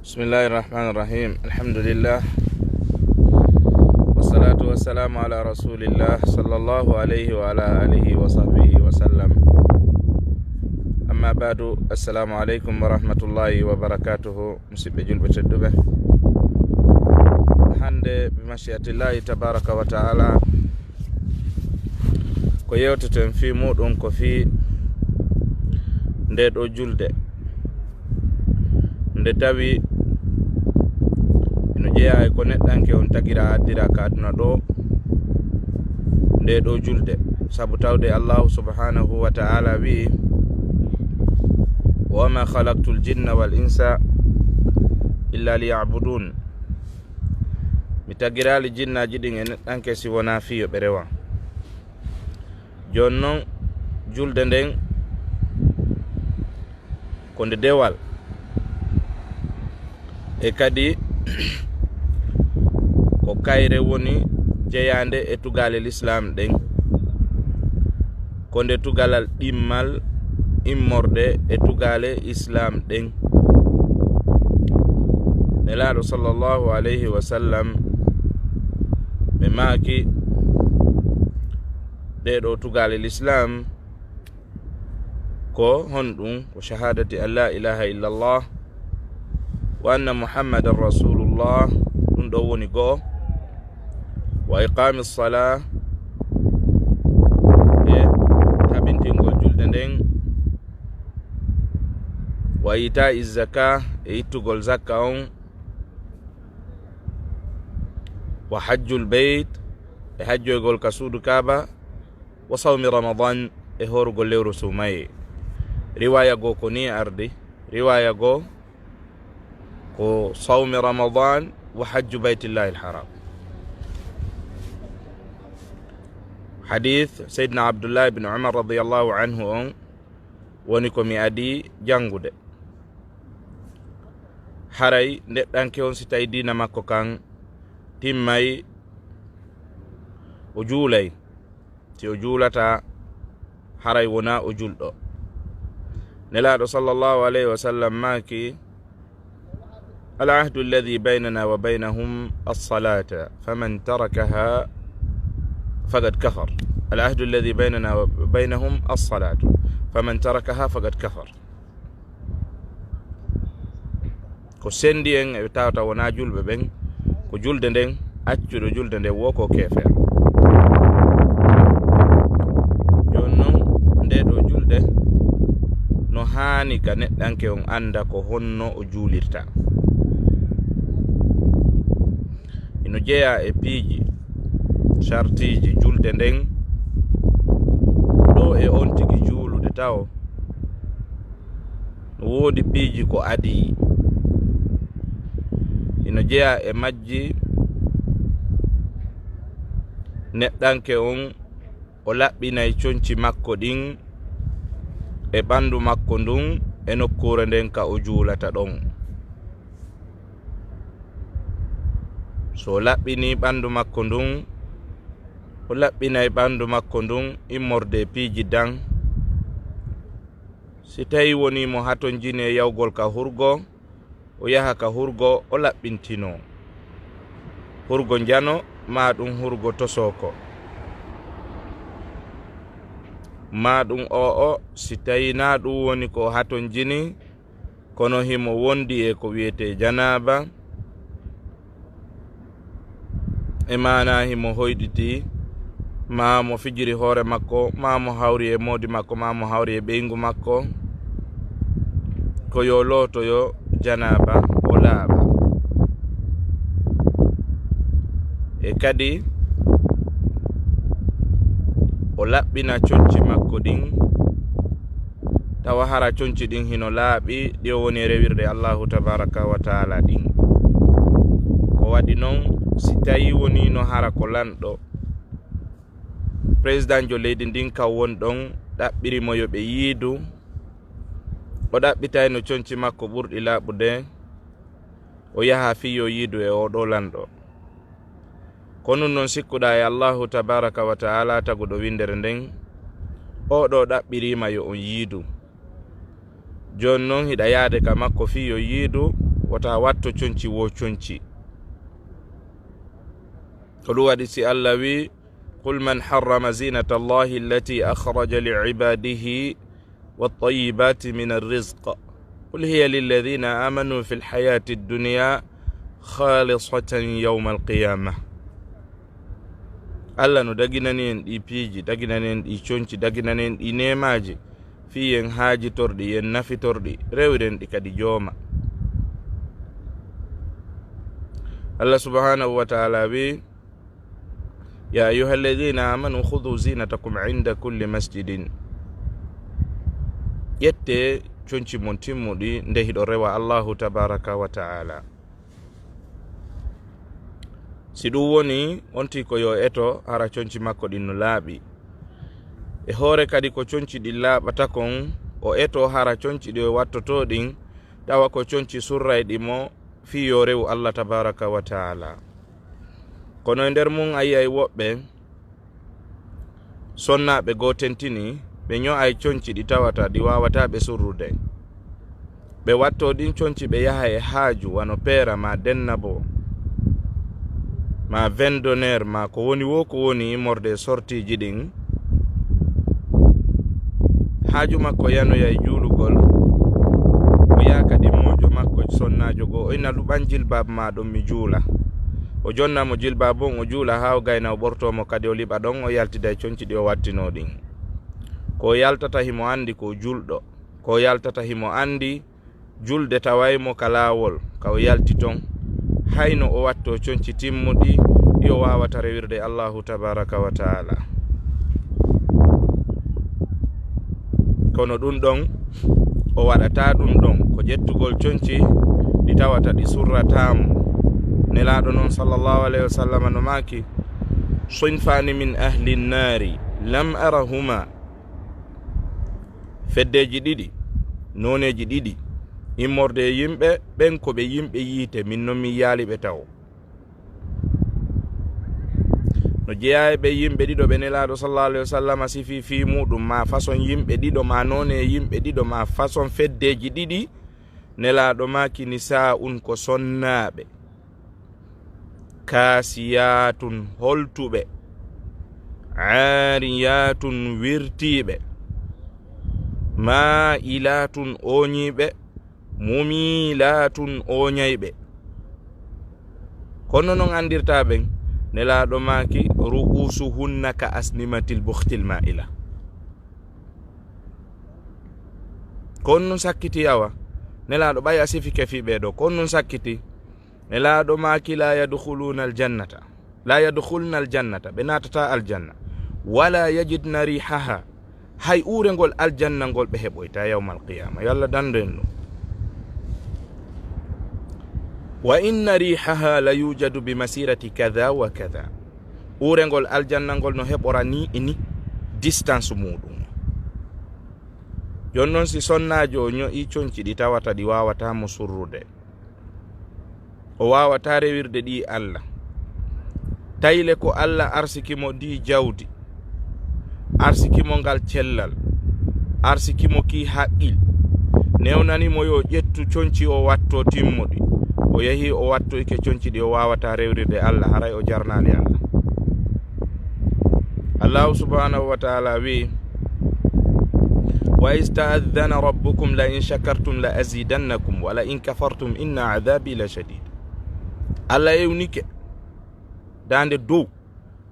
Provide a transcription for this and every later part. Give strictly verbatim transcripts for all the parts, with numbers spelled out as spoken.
بسم الله الرحمن الرحيم. الحمد لله. والصلاة والسلام على رسول الله صلى الله عليه وعلى آله وصحبه وسلم. أما بعد، السلام عليكم ورحمة الله وبركاته. Musidɓe julɓe tedduɓe, hannde, bi mashi'atillahi tabaraka wa ta'ala, ko yewteten fii muuɗum ko fii nde ɗo julde, nde tawi ino jeyaa e ko neɗɗanke on tagira addira ka aduna ɗo, nde ɗo julde. Sabu tawde Allahu subhanahu wa ta'ala wi'i: "Wa ma khalaqtul jinna wal insa illa liya'budun." Mi tagiraali jinnaaji ɗin e neɗɗanke si wonaa fii yo ɓe rewan. Jooni non, julde nden ko nde dewal, e kadi ko kayre woni jeyaande e tugaale lislaam ɗen, ko nde tugalal ɗimmal immorde e tugaale islaam ɗen. Nelaaɗo sallallahu alayhi wa sallam, ɓe maaki, ɗee ɗoo tugaale lislaam ko honɗum? Ko shahadati an la ilaha illallah wa anna Muhammadan rasulullah, ɗum ɗo woni go'o, wa iqami sala, e tabintingol julde nden, wa itai zaka, e ittugol zakka on, wa hajjul beyt, e hajjoygol ka suudu Kaaba, wa sawmi Ramadan, e horugol lewru suumayee. Riwaya goo ko nii ardi, riwaya goo ko sawmi Ramadan wa hajju baytillahi alharam. Hadith Sayyidina Abdullah ibn Umar radiyallahu anhu on woni ko mi adii janngude. Haray neɗɗanke on, si tawi diina makko kan timmay, o juulay. Si o juulataa, haray wonaa o julɗo. Nelaaɗo sallallahu alayhi wa sallam maaki: "Al ahdu alladhi baynana wa baynahum as-salata, faman tarakaha faqad kafar." "Al ahdu alladhi baynana wa baynahum as-salatu, faman tarakaha faqad kafar." Ko sendi en e tawata wonaa julɓe ɓen, ko julde nden, accuɗo julde nden wo ko keefeero. Jooni non, nde ɗo julde no haani ka neɗɗanke on annda ko honno o juulirta. Ino jeyaa e piiji, sartiiji julde nden, ɗo e on tigi juulude tawo. No woodi piiji ko adii. Ino jeyaa e majji, neɗɗanke on, o laɓɓinay conci makko ɗin e ɓanndu makko ndun e nokkuure nden ka o juulata ɗon. So o laɓɓinii ɓanndu makko ndun, o laɓɓinay ɓanndu makko ndun immorde e piiji dan. Si tawii wonii mo hatonjini e yawgol ka hurgo, o yaha ka hurgo, o laɓɓintinoo. Hurgo njano, maa ɗun hurgo tosooko. Maa ɗun o'o, si tawii naa ɗun woni ko o hatonjini, kono himo wondi e ko wi'etee janaaba, e maanaa himo hoyɗiti, maa mo fijiri hoore makko, maa mo hawri e moodi makko, maa mo hawri e ɓeyngu makko, ko yo lootoyo janaaba, o laaɓa. E kadi, o laɓɓina conci makko ɗin, tawa hara conci ɗin hino laaɓi, ɗi o woni e rewirde Allahu tabaraka wa taala ɗin. Ko waɗi non, si tawii wonii no hara ko lanɗo, présidentjo leydi ndin kan woni ɗon, ɗaɓɓiri mo yo ɓe yiidu, o ɗaɓɓitayno conci makko ɓurɗi laaɓude, o yaha fii yo yiidu e oo ɗoo lanɗo. Ko nun non sikkuɗaa e Allahu tabaraka wa taala taguɗo winndere nden, oo ɗoo ɗaɓɓiriima yo on yiidu. Jooni non hiɗa yaade ka makko fii yo yiidu, wota watto conci wo conci. Ko ɗum waɗi si Allah wi, "Qul man harrama zinata Allahi allati akhraja li ibadihi wa tayyibati min arrizq. Qul hiya lilladhina amanu fil hayati dunya khalisatan yawma alqiyamah." Allah no daginani en ɗi piiji, daginani en ɗi conci, daginani en ɗi neemaaji, fii yen haajitorɗi, yen nafitorɗi, rewiren ɗi kadi jooma. Allah subhanahu wa ta'ala wi, "Ya ayyuha alladhina amanu khudhu zinatakum inda kulli masjidin." Ƴette conci mon timmuɗi nde hiɗo rewa Allahu tabaraka wa ta'ala. Si ɗum woni, on tii ko yo eto hara conci makko ɗin no laaɓi. E hoore kadi ko conci ɗin laaɓata kon, o eto hara conci ɗi o wattotoo ɗin, tawa ko conci surrayɗi mo fii yo rewu Allah tabaraka wa ta'ala. Kono e nder mum a yi'ay woɓɓe sonnaaɓe goo tentini, ɓe ño'ay conci ɗi tawata ɗi waawataa ɓe surrude. Ɓe wattoo ɗin conci ɓe yaha e haaju, wano peera, maa dennabo, maa vendoneer, maa ko woni woo ko woni immorde e sortiiji ɗin. Haaju makko yanoyay juulugol, o yaha kadi moojo makko sonnaajo goo, o ina luɓan jilbaab maa ɗon mi juula. O jonna mo jilbaab on, o juula haa o gayna, o ɓortoo mo kadi, o liɓa ɗon, o yaltida e conci ɗi o wattinoo ɗin. Ko o yaltata himo anndi ko o julɗo, ko o yaltata himo anndi julde taway mo ka laawol, ka o yalti ton, hayno o wattoo conci timmuɗi ɗi o waawata rewirde Allahu tabaraka wa ta'ala. Kono ɗum ɗon, o waɗataa ɗum ɗon, ko ƴettugol conci ɗi tawata ɗi surrataa mo. Nelaaɗo non sallallahu alayhi wa sallam no maaki, "Sinfani min ahli nnaari lam arahuma." Feddeeji ɗiɗi, nooneeji ɗiɗi, immorde e yimɓe ɓen ko ɓe yimɓe yiite, min non min yaali ɓe taw. No jeyaa e ɓe yimɓe ɗiɗo ɓe Nelaaɗo sallallahu alayhi wa sallam sifi fii muɗum, maa façon yimɓe ɗiɗo, maa noone yimɓe ɗiɗo, maa façon feddeeji ɗiɗi, Nelaaɗo maaki, "Nisaa'un ko sonnaaɓe, kaasiyaatun holtuɓe, aariyaatun wirtiiɓe, maa'ilaatun ooñiiɓe, mumiilaatun ooñayɓe." Kono non anndirtaa ɓen, Nelaaɗo maaki, "Ru'uusuhunna ka asnimatil bukhtil maa'ila." Ko on nun sakkiti awa, Nelaaɗo, ɓay a sifike fii ɓee ɗoo, ko on nun sakkiti. Nelaaɗo maaki, "La yadkhuluna aljannata." La yadkhulna aljannata, ɓe naatataa aljanna. "Wala yajidna rihaha." Hay uurengol aljanna ngol ɓe heɓoytaa yawmal qiyaama. Yo Allah dandu en ɗum. "Wa inna rihaha la yujadu bi masirati kada wa kada." Uurengol aljanna ngol no heɓora ni e ni distance muuɗum. Jooni non, si sonnaajo o ño'i conci ɗi tawata ɗi waawataa mo surrude, o waawataa rewirde ɗi Allah, tawi le ko Allah arsiki mo ndi jawdi, arsiki mo ngal cellal, arsiki mo kii haqqil, newnani mo yo ƴettu conci o watto timmuɗi, o yehi o wattoyke conci ɗi o waawataa rewrirde Allah, haray o jarnaali Allah. Allahu subhanahu wa ta'ala wi, "Wa iz ta'adhana rabbukum la in shakartum la azidannakum wa la in kafartum inna adhabi la shadid." Allah ewnike daande dow,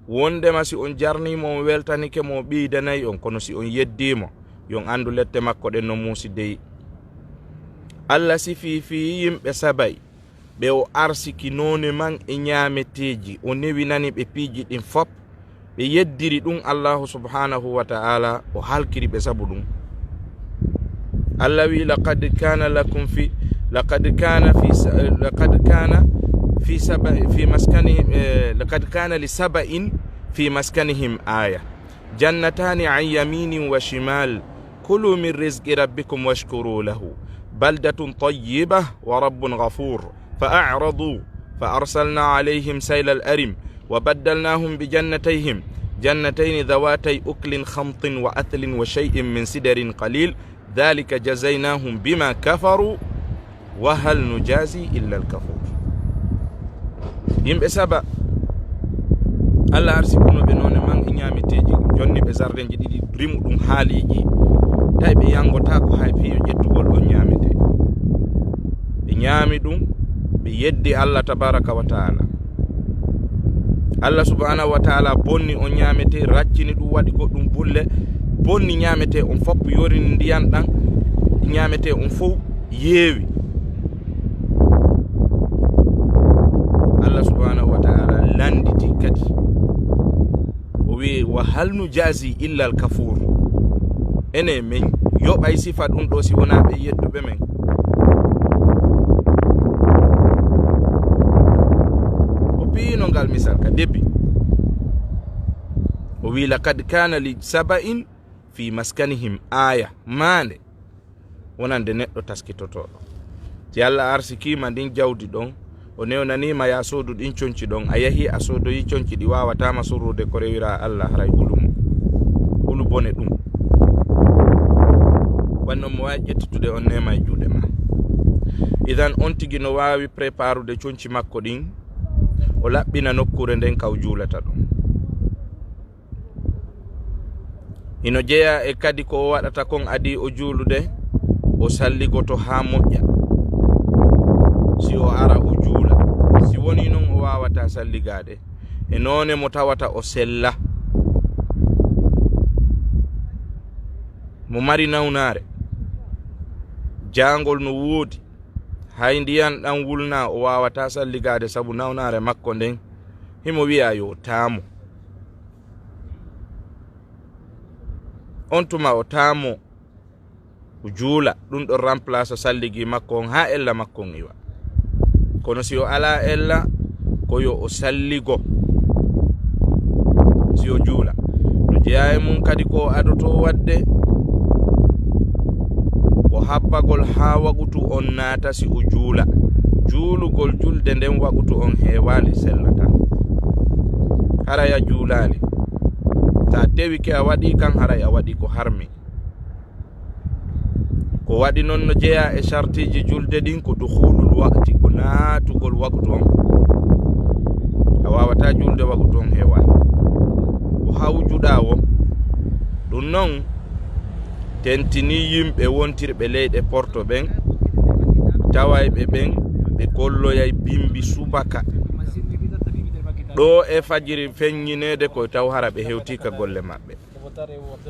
wondema si on jarnii mo, on weltanike mo, o ɓeydanay on, kono si on yeddii mo, yo on anndu lette makko ɗen no muusi dey. Allah sifii fii yimɓe Saba'i, ɓe o arsiki noone man e ñaameteeji, o newinani ɓe piiji ɗin fop, ɓe yeddiri ɗum Allahu subhanahu wa ta'ala, o halkiri ɓe sabu ɗum. Allah wi, "Laqad kana lakum fi, laqad kana fi sa-, laqad kana fi saba, fi maskani, eh, laqad kana li saba'in fi maskanihim aya. Jannatani an yaminin wa shimal. Kulu min rizqi rabbikum washkuru lahu. Baldatun tayyibah wa rabbun ghafur. Fa a'radu fa arsalna alayhim sayla al-arim wa baddalnahum bi jannatayhim jannatayni dhawatay uklin khamtin wa athlin wa shay'in min sidrin qalil. Dhalika jazaynahum bima kafaru. Wa hal nujazi illa al kafur. Yimɓe Saba, Allah arsikuno ɓe noone man e ñaameteeji, jonni ɓe zardenji ɗiɗi, rimu ɗum haaliiji, tawi ɓe yangotaako hay piyo ƴettugol ɗon ñaamete. Ɓe ñaami ɗum, ɓe yeddi Allah tabaraka wa taala. Allah subhanahu wa taala bonni on ñaamete, raccini ɗum, waɗi goɗɗum bulle, bonni ñaamete on fof, yorini ndiyan ɗan, ñaamete on fof yeewi. Allah subhanahu wa taala landiti kadi. O wi, "Wa hal nujazi illa al kafur?" Ene men yoɓay sifa ɗum ɗo si wonaa ɓe yedduɓe men? O piyino ngal misal ka debbi. O wi, "Laqad kana li saba'in fi maskanihim aya." Maande wonande neɗɗo taskitotooɗo. Si Allah arsikiima ndin jawdi ɗon, o newnaniima ya soodu ɗin conci ɗon, a yahi a soodoyi conci ɗi waawataama surrude ko rewira Allah, haray hulu mo. Hulu bone ɗum. Wanno mo waawi ƴettitude on neema e juuɗe ma. Idan on tigi no waawi préparude conci makko ɗin, o laɓɓina nokkuure nden ka o juulata ɗon. Hino jeyaa e kadi ko o waɗata kon adii o juulude, o salligoto haa moƴƴa. Si o ara o juula, si wonii non o waawataa salligaade, e noone mo tawata o sella. Mo mari nawnaare, jaangol no woodi, hay ndiyan ɗan wulnaa o waawataa salligaade sabu nawnaare makko nden, himo wi'a yo o taamo. On tuma o taamo, o juula, ɗum ɗon remplace salligi makko on haa ella makko on iwa. Kono si o alaa ella, ko yo o salligo, si o juula. No jeyaa e mum kadi ko o adotoo waɗde, ko habbagol haa waqutu on naata si o juula. Juulugol julde nden waqutu on heewaali, sellataa. Haray a juulaali. Ta tewike a waɗi kan, haray a waɗi ko harmi. Ko waɗi non no jeyaa e shartiiji julde ɗin ko dukhulul waqti, ko naatugol waqutu on. A waawataa julde waqutu on heewaali. Ko hawjuɗaa woo. Ɗum non tentinii yimɓe wontirɓe leyɗe Porto ɓen, tawayɓe ɓen, ɓe golloyay bimbi subaka. Ɗoo e fajiri feññineede ko taw hara ɓe hewtii ka golle maɓɓe.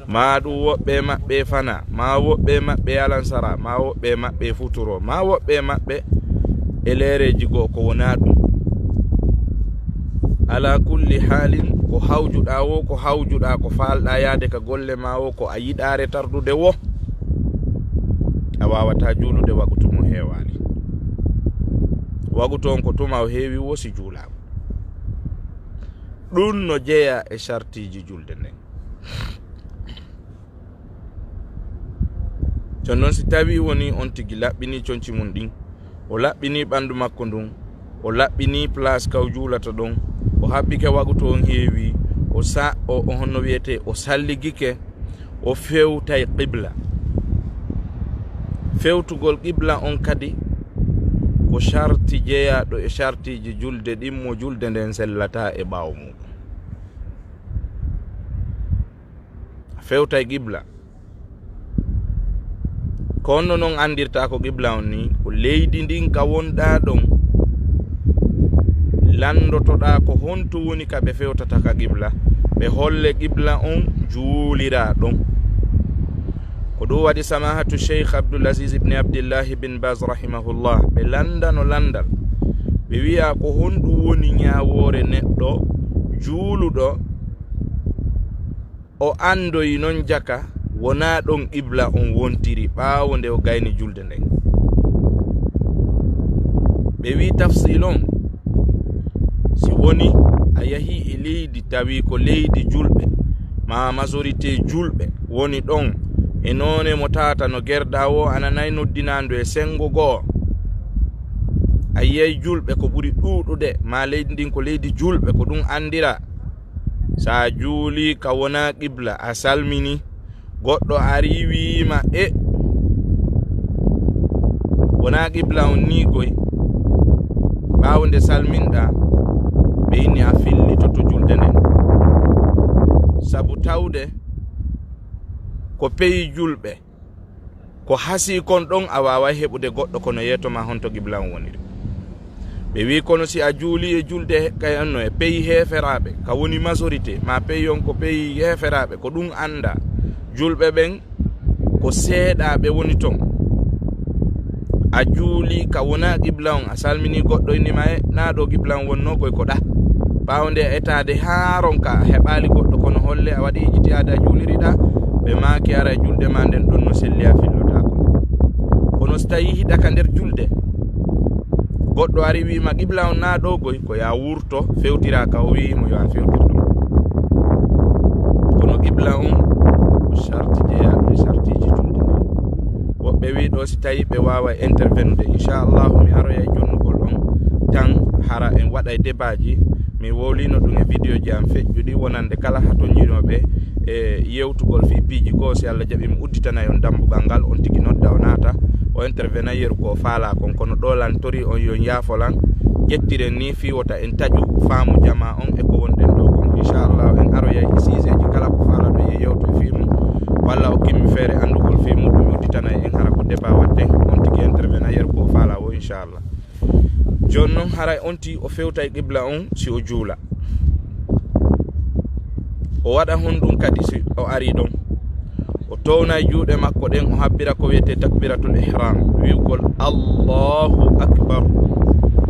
Maa ɗum woɓɓe maɓɓe fana, maa woɓɓe maɓɓe alansara, maa woɓɓe maɓɓe futuro, maa woɓɓe maɓɓe e leereeji goo ko wonaa ɗum. Alaa kulli haalin, ko hawjuɗaa woo, ko hawjuɗaa, ko faalɗaa yaade ka golle maa woo, ko a yiɗaa retardude woo, a waawataa juulude waqutu mo heewaali. Waqutu on ko tuma o heewi woo si juulaama. Ɗum no jeyaa e shartiiji julde nden. Jooni non, si tawii wonii on tigi laɓɓinii conci mum ɗin, o laɓɓinii ɓanndu makko ndun, o laɓɓinii place ka o juulata ɗon, o haɓɓike waqutu on heewii, o sa-, o, o honno wiyetee, o salligike, o fewtay qibla. Fewtugol qibla on kadi ko sharti jeyaaɗo e shartiiji julde ɗin, mo julde nden sellataa e ɓaawo mum. A fewtay qibla. Ko honno non anndirtaa ko qibla on ni? Ko leydi ndin ka wonɗaa ɗon. Lanndotoɗaa ko honto woni ka ɓe fewtata ka qibla. Ɓe holle qibla on, juuliraa ɗon. Ko ɗum waɗi samahatu Cheikh Abdul Aziz ibn Abdillahi bin Baz rahimahullah, ɓe lanndano lanndal. Ɓe wi'a ko honɗum woni ñaawoore neɗɗo juuluɗo, o anndoyi non jaka wonaa ɗon qibla on wontiri ɓaawo nde o gayni julde nden. Ɓe wi tafsil on, si woni a yahi e leydi tawi ko leydi julɓe, ma majorité julɓe woni ɗon, e noone mo tawata no gerɗa o a nanay noddinaandu e senngo goo, a yiyay julɓe ko ɓuri ɗuuɗude, ma leydi ndin ko leydi julɓe, ko ɗum anndira. Sa juuli ka wona qibla, a salmini, goɗɗo ari wiima, e, Wonaa qibla on nii goy. Ɓaawo nde salminɗaa, ɓe inni a fillitoto julde nden. Sabu tawde ko peyi julɓe, ko hasii kon ɗon a waaway heɓude goɗɗo kono yeeto ma honto qibla on woniri. Ɓe wi'i kono si a juulii e julde kay anno e peyi heeferaaɓe, ka woni majorité, ma peyi on ko peyi heeferaaɓe, ko ɗum anndaa. Julɓe ɓen ko seeɗaaɓe woni ton. A juulii ka wonaa qibla on, a salminii goɗɗo inni ma e naa ɗo qibla on wonnoo koy ko ɗa. Ɓaawo nde a etaade haa ronka a heɓaali goɗɗo kono holle a waɗi ijtihaade a juuliri ɗa, ɓe maaki ara e julde ma nden ɗon no selli a fillotaako. Kono si tawii hiɗa ka nder julde, goɗɗo ari wi'i ma qibla on naa ɗo goy, ko yaa wurto fewtira ka o wi'i mo yo a fewtir ɗum. Kono qibla on ko sarti jeyaaɗo e sartiiji julde nden. Woɓɓe wi'i ɗo si tawii ɓe waaway intervenude, inchallahu mi aroyay jonnugol on tan hara en waɗay debaaji. Mi wowlino ɗum e vidéo ji am feƴƴuɗi wonande kala hatonjinooɓe e yewtugol fii piiji goo, si Allah jaɓi mi udditanay on dambugal ngal, on tigi nodda o naata o intervena yeru ko o faalaa kon. Kono ɗo lan tori on yo on yaafo lan, ƴettiren ni fii wota en taƴu faamu jamaa on e ko wonɗen ɗo kon. Inchallahu en aroyay e siiseeji kala ko faalaɗo ye yewto e fii mum, walla o kimmi feere anndugol fii muɗum udditanay en hara ko débat watte, on tigi intervena yeru ko o faalaa wo inchallah. Jooni non haray on ti o fewtay qibla on si o juula. O waɗa honɗum kadi si o ari ɗon? O townay juuɗe makko ɗen, o habbira ko wiyetee takbiratul ihram, wi'ugol Allahu akbar.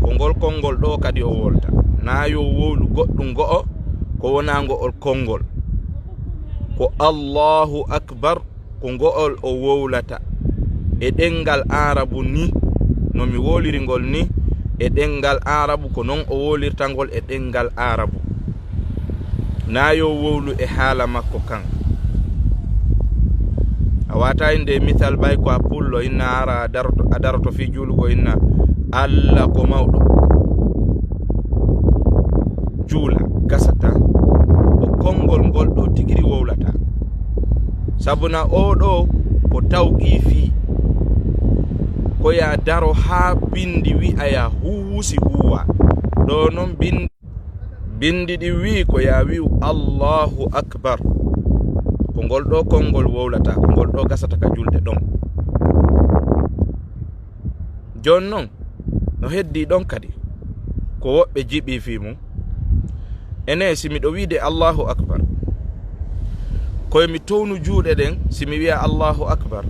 Ko ngol konngol ɗo kadi o wowlata. Naa yo wowlu goɗɗum go'o ko wonaa ngo'ol konngol. Ko Allahu akbar, ko ngo'ol o wowlata e ɗemngal Aarabu ni, no mi wowliri ngol ni e ɗemngal Aarabu, ko non o wowlirta ngol e ɗemngal Aarabu. Naa yo wowlu e haala makko kan. A waata inde misal ɓay ko a pullo, inna ara a daroto, a daroto fii juulugo, inna Alla ko mawɗo. Juula, gasata, ko konngol ngol ɗo tigiri wowlata. Sabu na oo ɗo ko tawqiifi, ko yaa daro haa binndi wi'a yaa huuwu si huuwa. Ɗo non bin-, binndi ɗi wi'i ko yaa wi'u Allahu akbar. Ko ngol ɗo konngol wowlata, ko ngol ɗo gasata ka julde ɗon. Jooni non, no heddii ɗon kadi ko woɓɓe jiɓii fii mum. Ene, si miɗo wi'ude Allahu akbar, ko yo mi townu juuɗe ɗen si mi wi'a Allahu akbar?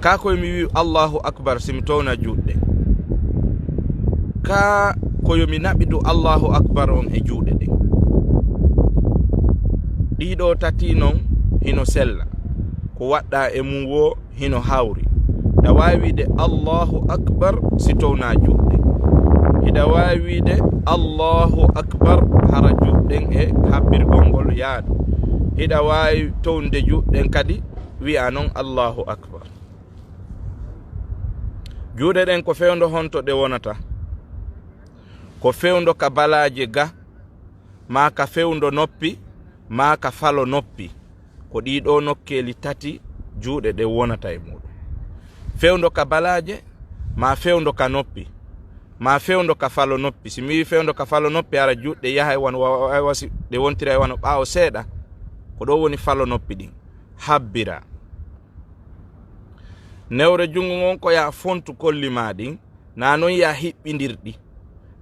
Kaa ko yo mi wi'u Allahu akbar si mi towna juuɗe ɗen? Kaa ko yo mi naɓidu Allahu akbar on e juuɗe ɗen? Ɗii ɗoo tati non hino sella. Ko waɗɗaa e mum woo hino hawri. Hiɗa waawi wi'ude Allahu akbar si townaa juuɗe. Hiɗa waawi wi'ude Allahu akbar hara juuɗe ɗen e habbirgol ngol yaadu. Hiɗa waawi townude juuɗe ɗen kadi wi'a non Allahu akbar. Juuɗe ɗen ko fewndo honto ɗe wonata? Ko fewndo ka balaaje ga, maa ka fewndo noppi, maa ka falo noppi. Ko ɗii ɗoo nokkeeli tati juuɗe ɗen wonata e muuɗum. Fewndo ka balaaje, maa fewndo ka noppi, maa fewndo ka falo noppi. Si mi wi'i fewndo ka falo noppi, hara juuɗe yahay wano wa-, wa-, wa-, si ɗe wontira e wano ɓaawo seeɗa, ko ɗoo woni falo noppi ɗin. Habbira. Newre junngo ngon ko yaa fontu kolli maa ɗin, naa non yaa hiɓɓindir ɗi,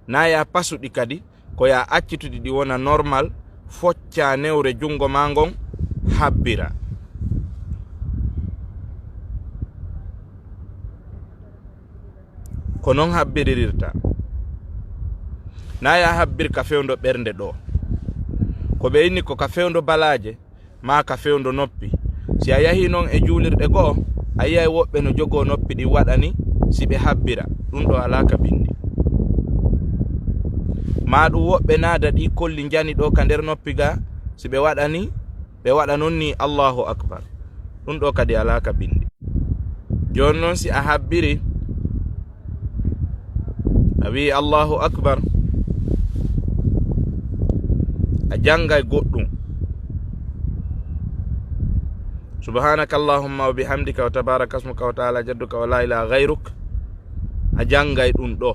naa yaa pasu ɗi kadi, ko yaa accitu ɗi ɗi wona normal, foccaa newre junngo maa ngon, habbira. Ko non habbiririrta. Naa yaa habbir ka fewndo ɓernde ɗoo. Ko ɓe inni ko ka fewndo balaaje, maa ka fewndo noppi. Si a yahii non e juulirɗe go'o, a yi'ay woɓɓe no jogoo noppi ɗin waɗa ni si ɓe habbira, ɗum ɗoo alaa ka binndi. Maa ɗum woɓɓe naada ɗii kolli njani ɗoo ka nder noppi ga, si ɓe waɗa ni, ɓe waɗa non ni Allahu akbar. Ɗum ɗoo kadi alaa ka binndi. Jooni non si a habbiri, a wi'i Allahu akbar, a janngay goɗɗum. سبحانك اللهم وبحمدك وتبارك اسمك وتعالى جدك ولا إله غيرك. A janngay ɗum ɗo.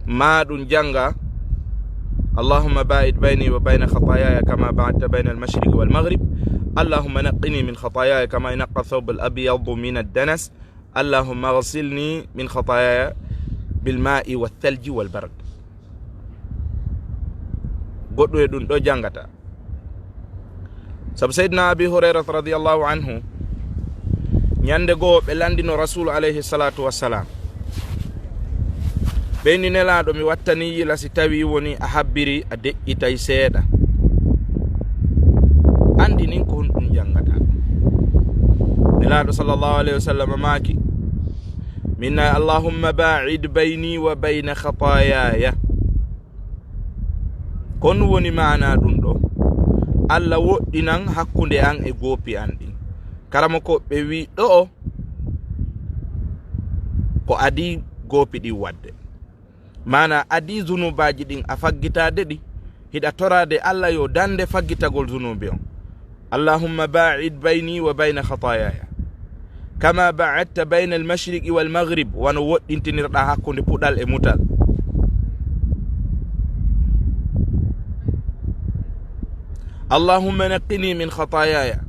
Ma ɗum jannga: اللهم باعد بيني وبين خطاياي كما باعدت بين المشرق والمغرب. اللهم نقني من خطاياي كما ينقى الثوب الأبيض من الدنس. اللهم اغسلني من خطاياي بالماء والثلج والبرد. Goɗɗum e ɗum ɗo janngata. Sabu Seydina Abi Hurayrata radiyallahu anhu, ñande goo ɓe lanndino Rasuulu alayhi salatu wassalam. Ɓe inni: Nelaaɗo, mi wattani yila si tawi woni a habbiri a deƴƴitay seeɗa. Anndi nin ko honɗum janngata. Nelaaɗo sallallahu alayhi wa sallam maaki: Min na: اللهم باعد بيني وبين خطاياي. Kon woni maana ɗum ɗo: Allah woɗɗinan hakkunde an e goopi an ɗin. Karamoko ɓe wi ɗo'o ko adii goopi ɗin waɗde. Maana adii zunubaaji ɗin a faggitaade ɗi, hiɗa toraade Allah yo dande faggitagol zunuubi on. اللهم باعد بيني وبين خطاياي كما باعدت بين المشرق والمغرب, wano woɗɗintinirɗa hakkunde puɗal e mutal. اللهم نقني من خطاياي.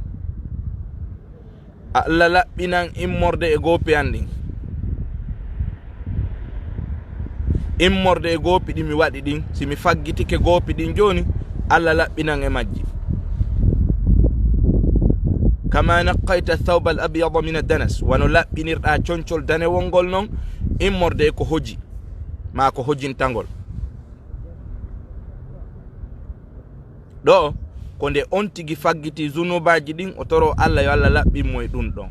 Allah laɓɓinan immorde e goopi an ɗin. Immorde e goopi ɗi mi waɗi ɗin, si mi faggitike goopi ɗin jooni, Allah laɓɓinan e majji. كما نقيت الثوب الأبيض من الدنس, wano laɓɓinirɗa concol danewol ngol non, immorde e ko hoji, maa ko hojintangol. Ɗo, ko nde on tigi faggiti zunubaaji ɗin, o toro Allah yo Allah laɓɓin mo e ɗum ɗon.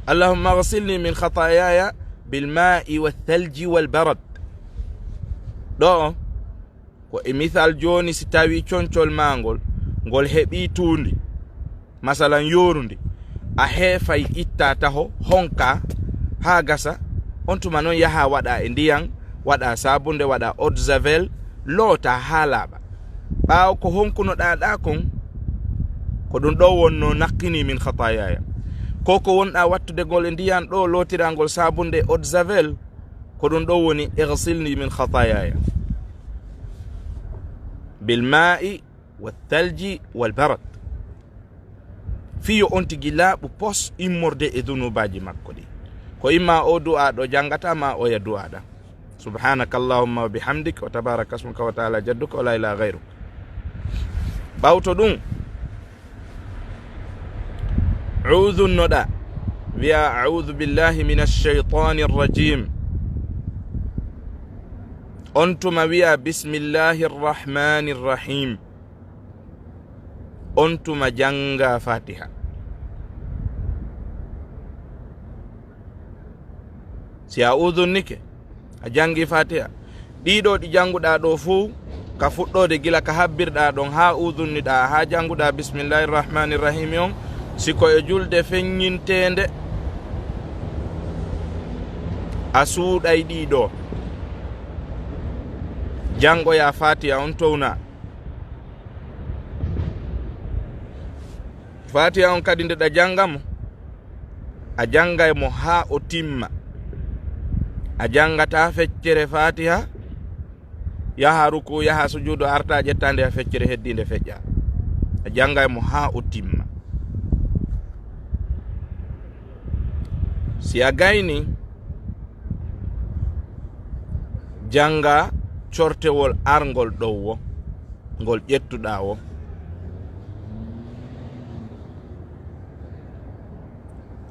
اللهم اغسلني من خطاياي بالماء والثلج والبرد. Ɗo, ko e misal jooni, si tawi concol maa ngol, ngol heɓi tuundi, masalan, yoorundi, a heefay itta taho, honka haa gasa, on tuma non yaha waɗa e ndiyan, waɗa sabunde, waɗa eau de javel, loota haa laaɓa. Ɓaawo ko honkunoɗaa ɗaa kon, ko ɗum ɗo wonno: نقني من خطاياي. Ko ko wonɗaa wattude ngol e ndiyan ɗo, lootirangol sabunde, eau de javel, ko ɗum ɗo woni: اغسلني من خطاياي بالماء والثلج والبرد. Fii yo on tigi laaɓu pos immorde e zunubaaji makko ɗi. Ko imma o du'a ɗo janngata, ma oya du'a ɗa: سبحانك اللهم وبحمدك وتبارك اسمك وتعالى جدك ولا إله غيرك. Ɓawto ɗum, uudunnoɗa, wi'a: أعوذ بالله من الشيطان الرجيم. On tuma wi'a: بسم الله الرحمن الرحيم. On tuma jannga Fatiha. Si a udunnike, a janngi Fatiha, ɗiɗo ɗi jannguɗaa ɗo fuu, ka fuɗɗoode gila ka habbirɗaa ɗon haa udunniɗaa, haa jannguɗaa bismillahi rahmani rahimi on, si ko e julde feññinteende, a suuɗay ɗiɗo. Janngoyaa Fatiha on towna. Fatiha on kadi nde ɗa jannga mo, a janngay mo haa o timma. A janngataa feccere Fatiha, yaha ruku, yaha sujuudu, arta ƴetta nde feccere heddiinde feƴƴa. A janngay mo haa o timma. Si a gayni, jannga cortewol arngol ɗow wo, ngol ƴettuɗaa wo.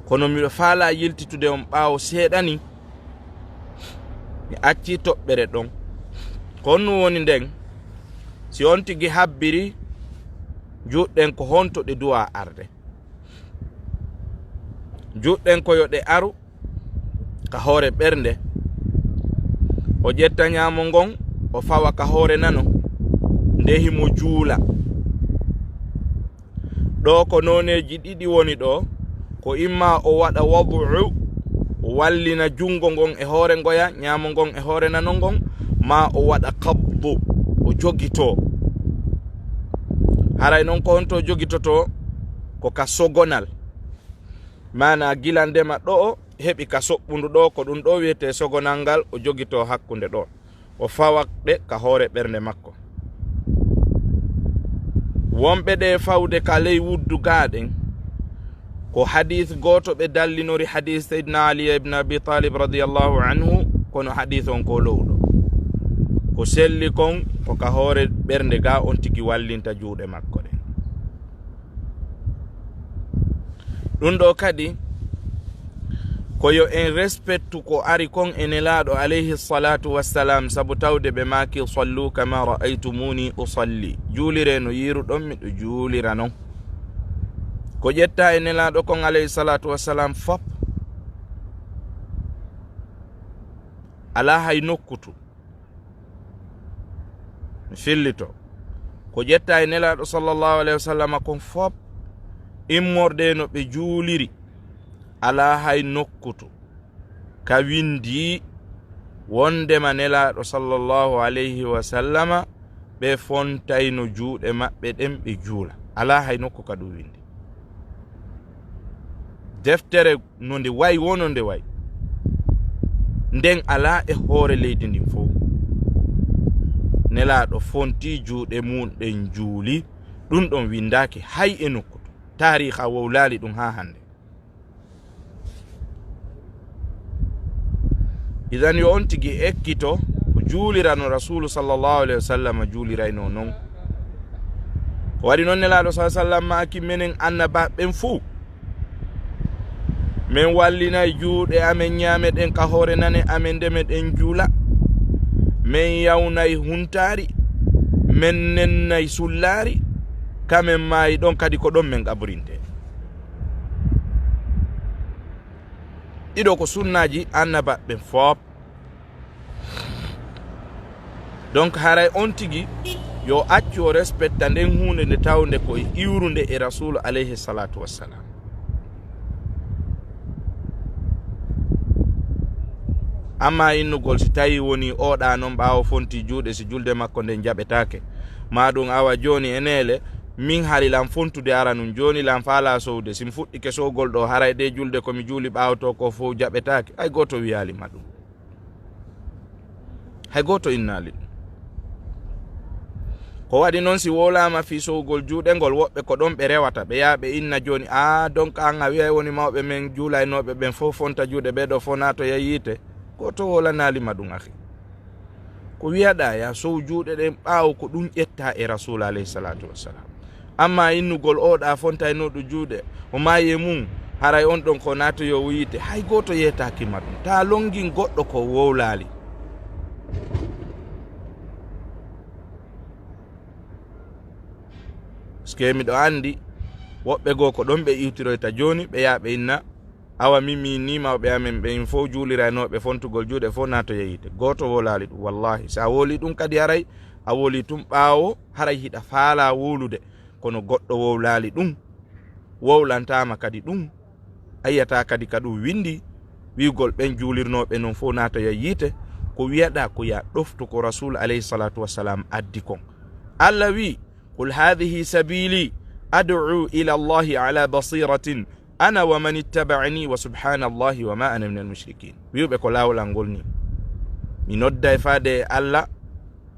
Kono miɗo faalaa yiltitude on ɓaawo seeɗa ni, mi accii toɓɓere ɗon. Ko honɗum woni nden? Si on tigi habbiri, juutɗen ko honto ɗe du'a arde. Juutɗen ko yo ɗe aru ka hoore ɓernde, o ƴetta ñaamo ngon, o fawa ka hoore nano, nde himo juula. Ɗo ko nooneeji ɗiɗi woni ɗo, ko imma o waɗa wad'u, o wallina junngo ngon e hoore ngoya, ñaamo ngon e hoore nano ngon, ma o waɗa qabdu, o o jogitoo. Haray noon ko honto o jogitotoo? Ko ka sogonal. Maanaa gila ndema ɗo'o heɓi ka soɓɓundu ɗoo, ko ɗum ɗoo wi'etee sogonal ngal, o jogitoo hakkunde ɗoo. O fawa ɗe ka hoore ɓernde makko. Wonɓe ɗe fawde ka ley wuddu gaa ɗen, ko hadiis gooto ɓe dallinori, hadiis Seydina Ali ibn Abi Talib radiyallahu anhu, kono hadiis on ko lowɗo. Ko selli kon, ko ka hoore ɓernde gaa on tigi wallinta juuɗe makko ɗen. Ɗum ɗoo kadi, ko yo en respectu ko ari kon e Nelaaɗo alayhi salatu wassalam, sabu tawde ɓe maaki, "Sallu kama ra'aytumuni usalli." Juuliree no yiiruɗon mi ɗo juulira non. Ko ƴetta e Nelaaɗo kon alayhi salatu wassalam fop, alaa hay nokkutu. Mi fillito. Ko ƴetta e Nelaaɗo sallallahu alayhi wa sallama kon fop, immorde no ɓe juuliri, alaa hay nokkutu ka windi wondema Nelaaɗo sallallahu alayhi wa sallama ɓe fontayno juuɗe maɓɓe ɗen ɓe juula. Alaa hay nokku ka ɗum windi. Deftere no nde wayi, wonoo nde wayi, nden alaa e hoore leydi ndin fow. Nelaaɗo fonti juuɗe mum ɗen juuli, ɗum ɗon winndaaki hay e nokku to. Taariixa wowlaali ɗum haa hannde. Idan yo on tigi ekkito ko juulirano Rasuulu sallallahu alayhi wa sallam juuliraynoo non. Ko waɗi non Nelaaɗo sallallahu alayhi wa sallam maaki menen annabaaɓe ɓen fuu, men wallinay juuɗe amen ɲaame ɗen ka hoore nane amen nde meɗen juula. Men yawnay huntaari, men nennay sullaari, ka men maayi ɗon kadi ko ɗon men qaburinte. Ɗiɗo ko sunnaaji annabaaɓe ɓen fof. Donc haray on tigi yo accu o respecta nden huunde nde tawnde ko e iwrunde e Rasuulu alayhi salatu wassalam. Amma innugol si tawi woni oɗa non ɓaawo fonti juuɗe si julde makko nden jaɓetaake, ma ɗum awa jooni e neele, min hari lan fontude ara nun jooni lan faala sowde, si mi fuɗɗike sowgol ɗo haray ɗe julde ko mi juuli ɓaawo to ko fof jaɓetaake, hay gooto wiyaali ma ɗum. Hay gooto innaali ɗum. Ko waɗi noon, si wowlaama fii sowgol juuɗe ngol, woɓɓe ko ɗoon ɓe rewata, ɓe yaha ɓe inna jooni, "Aa, donc aan a wi'ay woni mawɓe men juulaynooɓe ɓen fof fonta juuɗe, ɓee ɗoo fof naatoya yiite." Gooto wowlanaali ma ɗum, akhi. Ko wiyaɗaa, yaa sow juuɗe ɗen ɓaawo ko ɗum ƴettaa e Rasuul alayhi salaatu wassalaam. Amma innugol oɗa fontaynooɗo juuɗe, o maayi e mum, haray on ɗon ko naatoyoowo yiite, hay gooto yeetaaki ma ɗum. Taa longin goɗɗo ko wowlaali. Parce que miɗo anndi woɓɓe goo ko ɗon ɓe iwtiroyta jooni, ɓe yaha ɓe inna, awa min mi innii mawɓe amen ɓen fow juuliraynooɓe fontugol juuɗe fow naatoya yiite. Gooto wowlaali ɗum, wallahi. Si a wowlii ɗum kadi haray, a wowlii tun ɓaawo, haray hiɗa faalaa wowlude. Kono goɗɗo wowlaali ɗum, wowlantaama kadi ɗum, a yi'ataa kadi ka ɗum winndi, wi'ugol ɓen juulirnooɓe non fow naatoya yiite, ko wiyaɗaa ko yaa ɗoftu ko Rasuul alayhi salaatu wassalaam addi kon. Alla wi'i, "Qul haadhihi sabiili ad'u ila Allahi ala basiratin ana wa man ittaba'ani wa subhanallahi wa ma ana minal mushrikin." Wi'uɓe ko laawol an ngol ni. Mi nodday faade e Alla,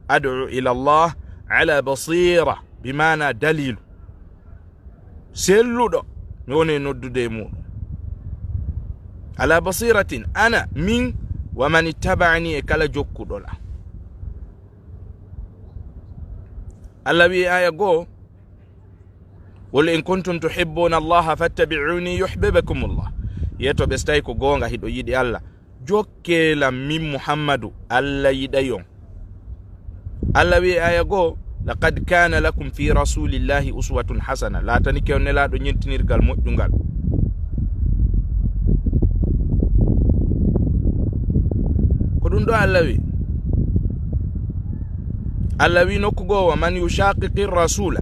ad'u ila Allah ala basira, bi maana daliilu. Selluɗo, mi woni e noddude e muɗum. Ala basiratin, ana, min, wa man ittaba'ani, e kala jokkuɗo la. Alla wi'i aya goo, "Qul in kuntum tuhibbuna Allaha fattabi'uni yuhbibkumullah." Yeto ɓe so tawi ko goonga hiɗo yiɗi Alla. Jokkee lam min Muhammadu, Alla yiɗay on. Alla wi'i aya goo, "Laqad kana lakum fi rasulillahi uswatun hasana." Laatanike on nelaaɗo ñentinirgal moƴƴungal. Ko ɗum ɗo Alla wi'i. Alla wi'i nokku goo, "Wa man yushaqiqi rasula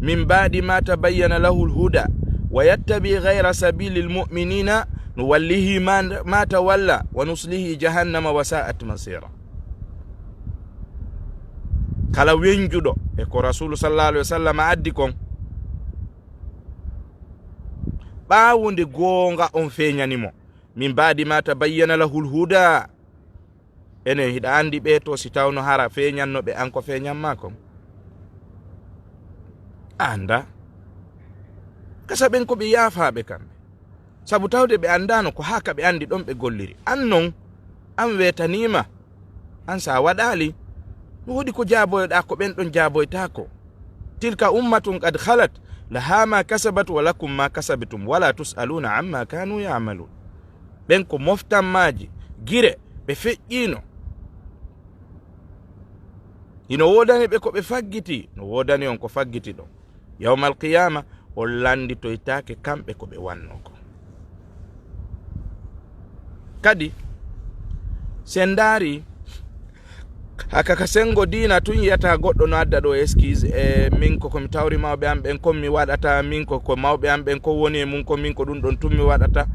min ba'di ma tabayyana lahu al-huda wa yattabi ghayra sabilil mu'minina nuwallihi ma, ma tawalla wa nuslihi jahannama wa sa'at masira." Kala wenjuɗo e ko Rasulu sallallahu alaihi wasallam addi kon, ɓaawo nde goonga on feeñani mo, min baadi ma tabayyana lahul huda. Enen hiɗa andi ɓe to si tawno hara feeñanno ɓe an ko feeñan ma kon? A anda. Kasa ɓen ko ɓe yaafaaɓe kamɓe. Sabu tawde ɓe andano ko haa ka ɓe andi ɗon ɓe golliri. An non, an weetaniima. An sa waɗaali, no woodi ko jaaboyoɗaa ko ɓen ɗon jaaboytaako. Tilka ummatun qad khalat, laha ma kasabat wa lakum ma kasabtum, wala tus'aluna amma kanu ya'malun. Ɓen ko moftammaaji, gire, ɓe feƴƴiino. Hino woodani ɓe ko ɓe faggiti, no woodani on ko faggiti ɗon. Yawmal qiyaama, on lannditoytaake kamɓe ko ɓe wannoo kon. Kadi, si en ndaari, haka ka senngo diina tun yiyata goɗɗo no adda ɗo excuse, e min ko, ko mi tawri mawɓe am ɓen kon mi waɗata, min ko, ko mawɓe am ɓen kon woni e mun kon, min ko ɗun ɗon tun mi waɗata.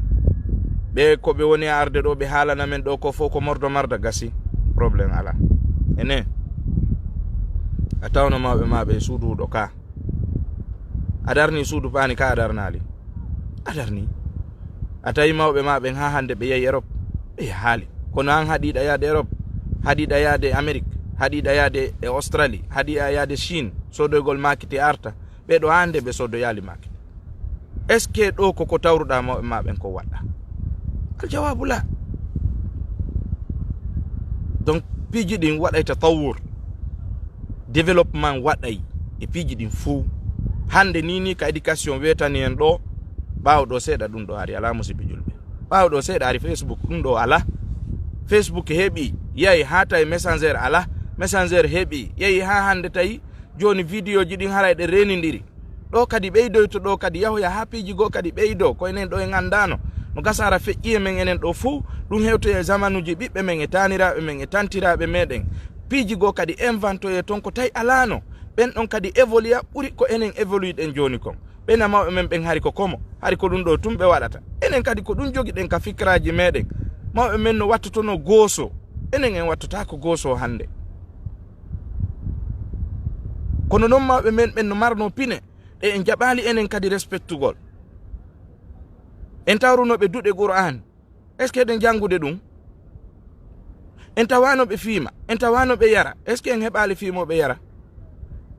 Ɓe ko ɓe woni e arde ɗo ɓe haalana men ɗo ko fow ko mordo marda gasi. Problème alaa. Ene, a tawno mawɓe ma ɓe suudu ɗo ka. A darni suudu paani ka a darnaali. A darni. A tawi mawɓe ma ɓen haa hannde ɓe yahi Europe. Ɓe yahaali. Kono an haɗiɗa yaade Europe. Haɗiɗa yaade Amérique. Haɗiɗa yaade e Australie. Haɗiɗa yaade Chine. Sodoygol maakiti arta. Ɓe ɗo hannde ɓe sodoyaali maakiti. Est-ce que ɗo ko ko tawruɗa mawɓe ma ɓen ko waɗɗa? Aljawaabu la. Donc, piiji ɗin waɗay tatawur. Développement waɗay e piiji ɗin fow. Hannde ni, ni ka éducation weetani en ɗo, ɓaawo ɗo seeɗa ɗun ɗo ari, alaa, musiɓɓe julɓe. Ɓaawo ɗo seeɗa ari Facebook, ɗun ɗo alaa. Facebook heɓi, yahi haa tawi Messenger alaa. Messenger heɓi, yahi haa hannde tawi jooni vidéoji ɗin haray ɗe reenindiri. Ɗo kadi ɓeydoyto, ɗo kadi yahoya haa piiji goo kadi ɓeydoo, ko enen ɗo en anndaano. No gasa hara feƴƴi e men enen ɗo fow, ɗun hewtoya e zamanuuji ɓiɓɓe men e taaniraaɓe men e tantiraaɓe meɗen. Piiji goo kadi inventoye ton ko tawi alaano. Ɓen ɗon kadi évoluya ɓuri ko enen évoluiɗen jooni kon. Ɓen a mawɓe men ɓen hari ko komo, hari ko ɗun ɗo tun ɓe waɗata. Enen kadi ko ɗun jogiɗen ka fikiraaji meɗen. Mawɓe men no wattotonoo gooso, enen en wattotaako gooso hannde. Kono non mawɓe men ɓen no marnoo pine, e en jaɓaali enen kadi respectugol. En tawruno ɓe duɗe Qur'an. Est-ce que eɗen janngude ɗun? En tawaano ɓe fiima, en tawaano ɓe yara. Est-ce que en heɓaali fiimooɓe yara?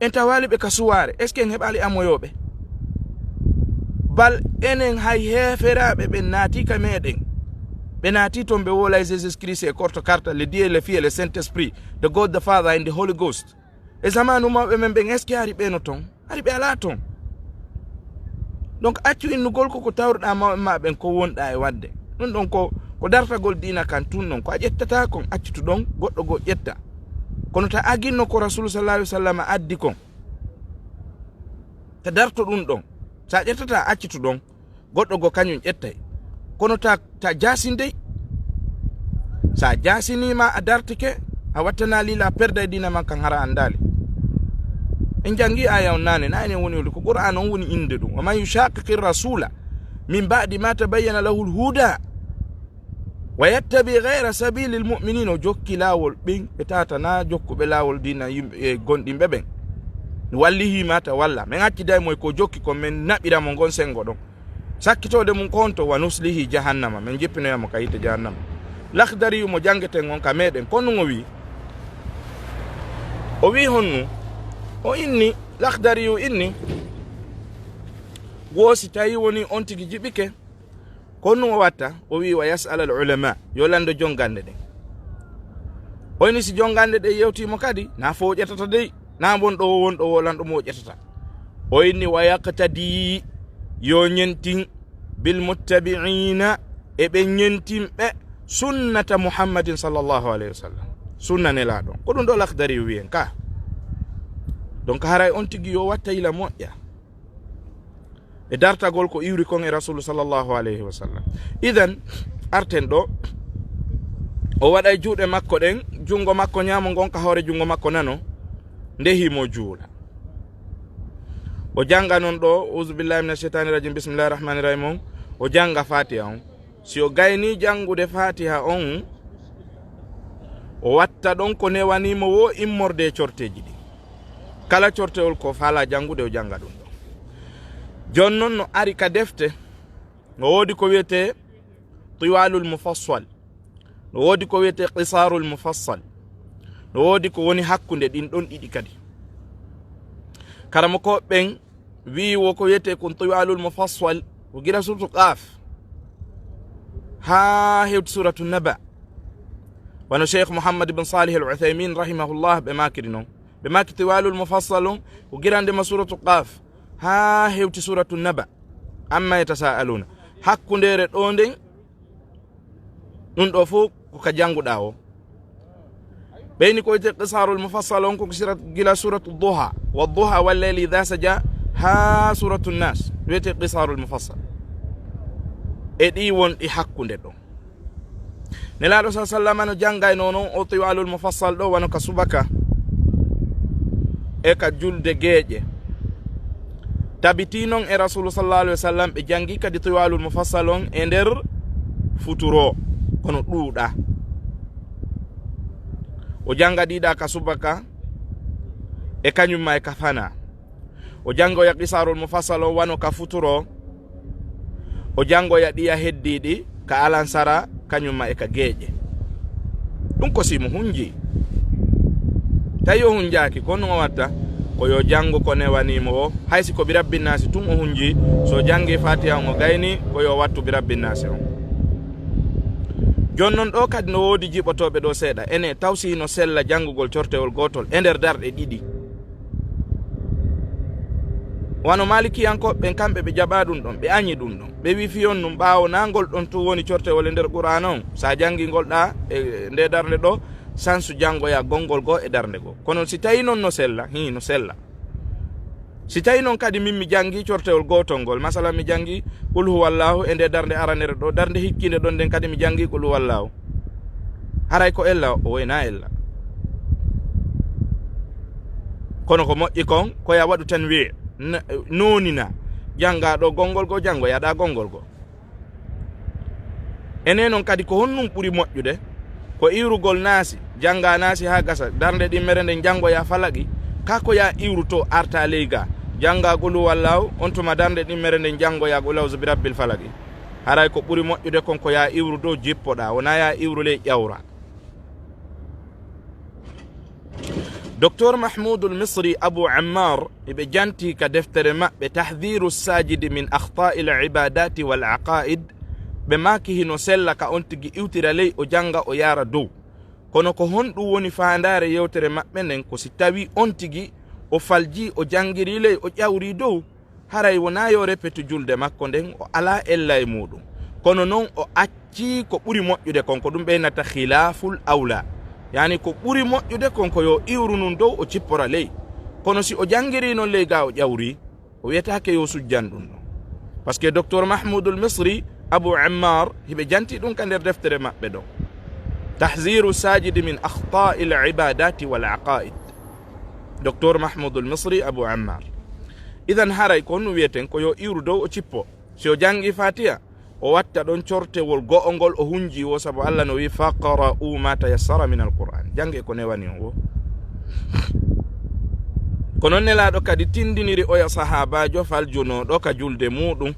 En tawaali ɓe ka suwaare. Est-ce que en heɓaali amoyooɓe? Bal enen hay heeferaaɓe ɓen naati ka meɗen. Ɓe naati ton ɓe woolay Jesus Christ e korto karta, le Dieu, le Fils, le Saint-Esprit, the God the Father and the Holy Ghost. E zamaanu mawɓe men ɓen, est-ce que hari ɓe no ton? Hari ɓe alaa ton. Donc, accu innugol ko ko tawruɗaa mawɓe ma ɓen ko wonɗaa e waɗde. Ɗun ɗon ko, ko dartagol diina kan tun ɗon. Ko a ƴettata kon, accitu ɗon, goɗɗo goo ƴetta. Kono ta aginno ko Rasulu sallallahu alaihi wasallam addi kon. Ta darto ɗun ɗon. Sa ƴettata, accitu ɗon. Goɗɗo goo kañun ƴettay. Kono ta, ta jaasindey. Sa jaasiniima a dartike, a wattanaali la perday diina man kan hara anndaali. En janngi aya on naane, na enen woni holi ko Qur'an on woni innde ɗun. Wa man yushaqiqi rasula min ba'di ma tabayyana lahul huda wa yattabi ghayra sabilil mu'minin, o jokki laawol ɓen ɓe tata na jokkuɓe laawol diina yimɓe, e gonɗinɓe ɓen. Wallihi ma ta walla. Men acciday mo e ko jokki kon, men naɓira mo ngon senngo ɗon. Sakkitoode mun ko honto? Wa nuslihi jahannama, men jippinoya mo ka yiite jahannama. Lakhdariyu mo janngeten on ka meɗen, ko nun o wi'i? O wi'i honnu? O inni, Lakhdariyu inni, wo si tawi woni on tigi jiɓike, ko honnu o watta? O wi'i, wa yas'al al ulama, yo lanndo jongannde ɗen. O inni si jongannde ɗen yewtii mo kadi, na fo o ƴetata dey. Na won ɗo, won ɗo wolanɗo mo ƴetata. O inni, wa yaqtadi, yo ñentin, bil muttabi'ina, e ɓe ñentinɓe sunnata Muhammadin sallallahu alaihi wasallam. Sunna Nelaaɗo. Ko ɗun ɗo Lakhdari wi'en ka. Donc, haray on tigi yo watta yila moƴƴa e dartagol ko iwri kon e Rasulu sallallahu alaihi wasallam. Idan, arten ɗo, o waɗay juuɗe makko ɗen, junngo makko ñaamo ngon ka hoore junngo makko nano, nde himo juula. O jannga non ɗo, "Uzu billahi minash shaitani rajim, bismillahir rahmanir rahim" on, o jannga Fatiha on. Si o gaynii janngude Fatiha on, o watta ɗon ko newanii mo woo immorde e corteeji ɗin. Kala cortewol ko faalaa janngude, o jannga ɗum ɗon. Jooni noon no ari ka defte, no woodi ko wiyetee Tiwaalul Mufassal, no woodi ko wiyetee Qisaarul Mufassal, no woodi ko woni hakkunde ɗin ɗon ɗiɗi kadi. Karamokooɓe ɓen wi'i wo ko wiyetee kon Tiwaalul Mufassal, ko gila suuratu Qaaf haa hewti suuratu Naba. Wano Sheikh Muhammad ibn Salih Al-Uthaymin rahimahullah ɓe maakiri non. Ɓe maaki Tiwaalul Mufassal on ko gila nde ma suuratu Qaaf haa hewti suuratu Naba. Amma yatasaaluna. Hakkundeere ɗoo nden, ɗum ɗoo fof ko ka jannguɗaa o. Ɓeyni ko wiyetee Qisaarul Mufassal on, ko sira-, gila suuratu Duha, wa Duha wal layli idha saja, haa suuratu Nas, wiyetee Qisaarul Mufassal. E ɗi wonɗi hakkunde ɗon. Nelaaɗo sa sallama no janngayno non o Tiwaalul Mufassal ɗoo, wano ka subaka e ka julde geeƴe. Tabitii non e Rasuulu sallallahu alaihi wasallam ɓe janngi kadi Tiwaalul Mufassal on e nder futuro, kono ɗuuɗaa. O jannga ɗiɗa ka subaka e kañum ma e ka fanaa. O janngoya Qisaarul Mufassal on wano ka futuro, o janngoya ɗiya heddiiɗi ka alansara, kañum ma e ka geeƴe. Ɗum ko si mo hunji. Tawi o hunjaaki, ko no o watta? Ko yo janngu ko newanii mo o, hay si ko bi Rabbin Naasi tun o hunji, so janngi Faatiha on o gayni, ko yo wattu bi Rabbin Naasi on. Jooni non ɗoo kadi no woodi jiɓotooɓe ɗoo seeɗa, ene taw si hino sella janngugol cortewol gootol e nder darɗe ɗiɗi. Wano Maalikiyankooɓe ɓen, kamɓe ɓe jaɓaa ɗum ɗon, ɓe añi ɗum ɗon. Ɓe wi'i fiyon ɗum ɓaawo naa ngol ɗon tun woni cortewol e nder Qur'aana on. Sa janngi ngol ɗaa e nde darnde ɗoo, sansu janngoyaa gonngol goo e darnde goo. Kono si tawii non no sella, hii, no sella. Si tawii non kadi min mi janngi cortewol gootol ngol, masalan mi janngi Qul huwallahu e nde darnde aranere ɗoo, darnde hikkiinde ɗon nden kadi mi janngi Qul huwallahu. Haray ko ella o? Woy, naa ella. Kono ko moƴƴi kon, ko ya waɗu tanwi', n-, noonina. Janngaa ɗoo gonngol goo, janngoyaa ɗaa gonngol goo. Ene non kadi ko honɗum ɓuri moƴƴude? Ko iwrugol Naasi, janngaa Naasi haa gasa, darnde ɗimmere nden janngoyaa Falaqi, kaa ko ya iwru too arta ley gaa, janngaa Qul huwallahu, on tuma darnde ɗimmere nden janngoyaa Qul a'uuzu bi rabbil falaqi. Haray ko ɓuri moƴƴude kon ko ya iwru dow jippoɗaa, wonaa ya iwru ley ƴawraa. Doktor Mahmudul Misri Abu Ammar, eɓe janti ka deftere maɓɓe Tahdhiru Sajidi min Akhta'il Ibadati wal Aqaid, ɓe maaki hino sella ka on tigi iwtira ley o jannga o yaara dow. Kono ko honɗum woni faandaare yewtere maɓɓe nden? Ko si tawii on tigi o falji, o janngiri ley, o ƴawri dow, haray wonaa yo repetu julde makko nden, o alaa ella e muuɗum. Kono non o accii ko ɓuri moƴƴude kon, ko ɗum ɓe innata khilaful awla. Yaani ko ɓuri moƴƴude kon ko yo iwru nun dow, o cippora ley. Kono si o janngiri non ley gaa o ƴawri, o wiyetaake yo sujjan ɗum ɗon. Parce que Docteur Mahmoudul Misri, Abu Ammar, hiɓe janti ɗum ka nder deftere maɓɓe ɗo. Tahziru sajidi min akhta'il ibadati wal aqaid. Docteur Mahmoudul Misri, Abu Ammar. Idan haray ko honɗum wiyeten? Ko yo iwru dow o cippo. Si o janngi Fatiha, o watta ɗon cortewol go'o ngol o hunji wo, sabu Allah no wi'i, "Faqra'u ma tayassara min al-Qur'an." Jannge ko newani on wo. Ko non Nelaaɗo kadi tindiniri oya sahaabaajo faljunooɗo ka julde muuɗum.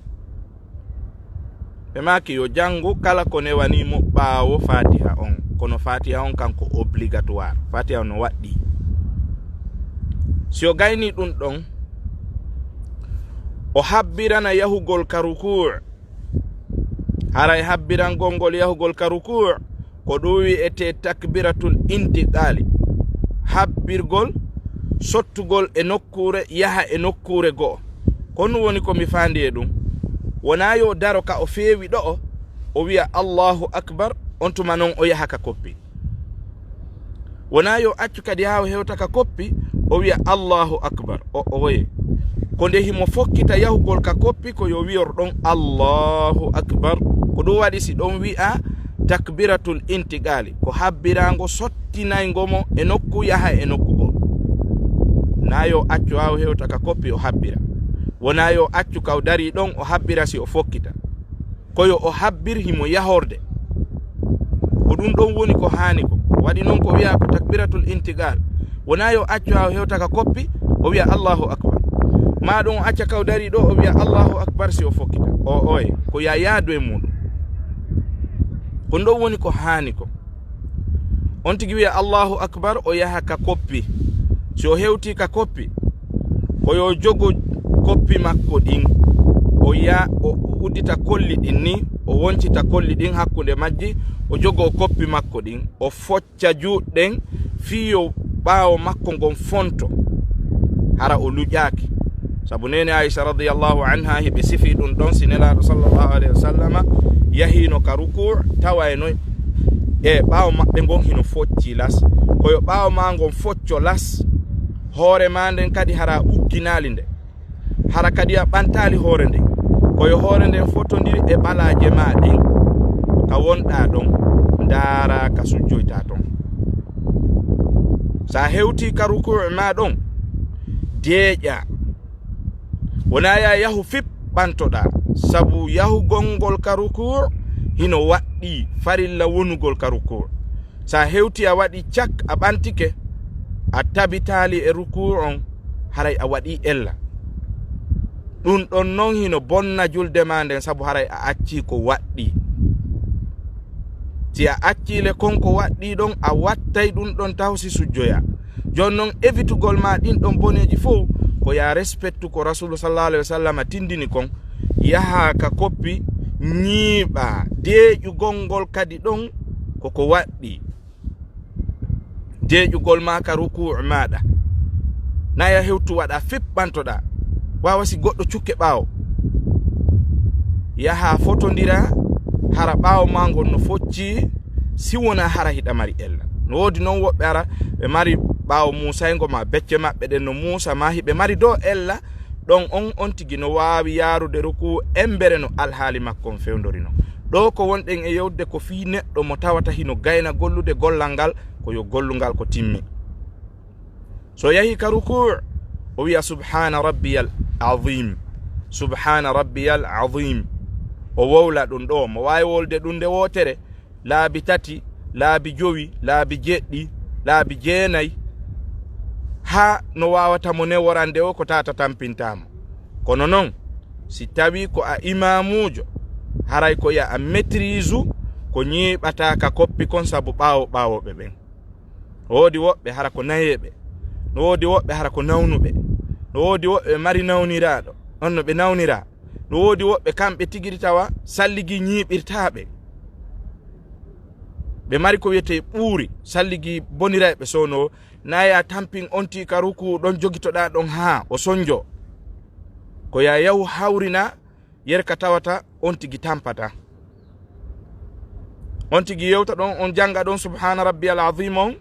Ɓe maaki yo janngu kala ko newani mo ɓaawo Fatiha on. Kono Fatiha on kan ko obligatoire. Fatiha on no waɗɗii. Si o gayni ɗum ɗon, o habbirana yahugol ka rukuu. Haray habbirangol ngol yahugol ka rukuu, ko ɗum wi'etee takbiratul intiqaali. Habbirgol, sottugol e nokkuure, yaha e nokkuure go'o. Ko ɗum woni ko mi faandi e ɗum. Wonaa yo daro ka o feewi ɗo'o, o wi'a, "Allahu akbar," on tuma non o yaha ka koppi. Wonaa yo accu kadi haa o hewta ka koppi, o wi'a, "Allahu akbar." O, o woye. Ko nde himo fokkita yahugol ka koppi, ko yo wi'or ɗon, "Allahu akbar." Ko ɗum waɗi si ɗon wi'a takbiratul intiqaali, ko habbiraango sottinayngo mo e nokku yaha e nokku goo. Naa yo accu haa o hewta ka koppi o habbira. Wonaa yo accu ka o darii ɗon o habbira si o fokkita. Ko yo o habbir himo yahorde. Ko ɗum ɗon woni ko haani ko. Waɗi non ko wi'aa ko takbiratul intiqal. Wonaa yo accu haa o hewta ka koppi, o wiya Allahu Akbar. Maa ɗum o acca ka o darii ɗo, o wiya Allahu Akbar si o fokkita. O oye, ko ya yaadu e muuɗum. Ko ɗum ɗon woni ko haani ko. On tigi wiya Allahu Akbar, o yaha ka koppi. Si o hewtii ka koppi, ko yo jogo koppi makko ɗin. O ya-, o uddita kolli ɗin ni, o woncita kolli ɗin hakkunde majji, o jogoo koppi makko ɗin, o focca juuɗe ɗen fii yo ɓaawo makko ngon fonto, hara o luƴaaki. Sabu neene Aisha radiyallahu anha hiɓe sifii ɗum ɗon, si Nelaaɗo sallallahu alayhi wa sallama yahiino ka rukuu, tawa e no e ɓaawo maɓɓe ngon hino foccii las. Ko yo ɓaawo maa ngon focco las, hoore maa nden kadi hara ugginaali nde. Hara kadi a ɓantaali hoore nden. Ko yo hoore nden fotondiri e ɓalaaje maa ɗen, ka wonɗaa ɗon, ndaaraa ka sujjoytaa ton. So a hewtii ka rukuu maa ɗon, deeƴaa. Wonaa ya yahu fip ɓantoɗaa, sabu yahugol ngol ka rukuu hino waɗɗii farilla wonugol ka rukuu. So a hewtii a waɗii cak, a ɓantike, a tabitaali e rukuu on, haray a waɗii ella. Ɗum ɗon non hino bonna julde maa nden, sabu haray a accii ko waɗɗii. Si a accii le kon ko waɗɗii ɗon, a wattay ɗum ɗon taho si sujjoyaa. Jooni non, evitugol maa ɗin ɗon boneeji fow, ko ya respectu ko Rasulu sallallahu alayhi wa sallam tindini kon, yahaa ka koppi, ñiiɓaa, deeƴugol ngol kadi ɗon ko ko waɗɗii. Deeƴugol maa ka rukuu maaɗa. Na ya hewtu waɗa fip ɓantoɗaa. Waawa si goɗɗo cukke ɓaawo. Yahaa fotondira, hara ɓaawo maa ngon no focci, si wonaa hara hiɗa mari ella. No woodi non woɓɓe hara ɓe mari ɓaawo muusayngo maa becce maɓɓe ɗen no muusa maa hiɓe mari dow ella, ɗon on, on tigi no waawi yaarude rukuu embere no alhaali makko on fewndori non. Ɗoo ko wonɗen e yewtude ko fii neɗɗo mo tawata hino gayna gollude gollal ngal, ko yo gollu ngal ko timmi. So yahii ka rukuu, o wiya, "Subhaana rabbiyal azim, subhaana rabbiyal azim." O wowla ɗum ɗoo, mo waawi wowlude ɗum nde wootere, laabi tati, laabi jowi, laabi jeɗɗi, laabi jeenay, haa no waawata mo neworande o ko tata tampintaa mo. Kono non, si tawii ko a imaamuujo, haray ko ya a maîtrise ko ñiiɓataa ka koppi kon sabu ɓaawo ɓaawooɓe ɓen. No woodi woɓɓe hara ko nayeeɓe, no woodi woɓɓe hara ko nawnuɓe, no woodi woɓɓe ɓe mari nawniraaɗo, on no ɓe nawniraa. No woodi woɓɓe kamɓe tigiri tawa salligi ñiiɓirtaaɓe. Ɓe mari ko wiyetee ɓuuri, salligi bonirayɓe sowno, na ya tampin on tii ka rukuu ɗon jogitoɗaa ɗon haa o sonjo. Ko ya yahu hawrina yerka tawata on tigi tampata. On tigi yewta ɗon, on janga ɗon subhaana rabbiyal azim on,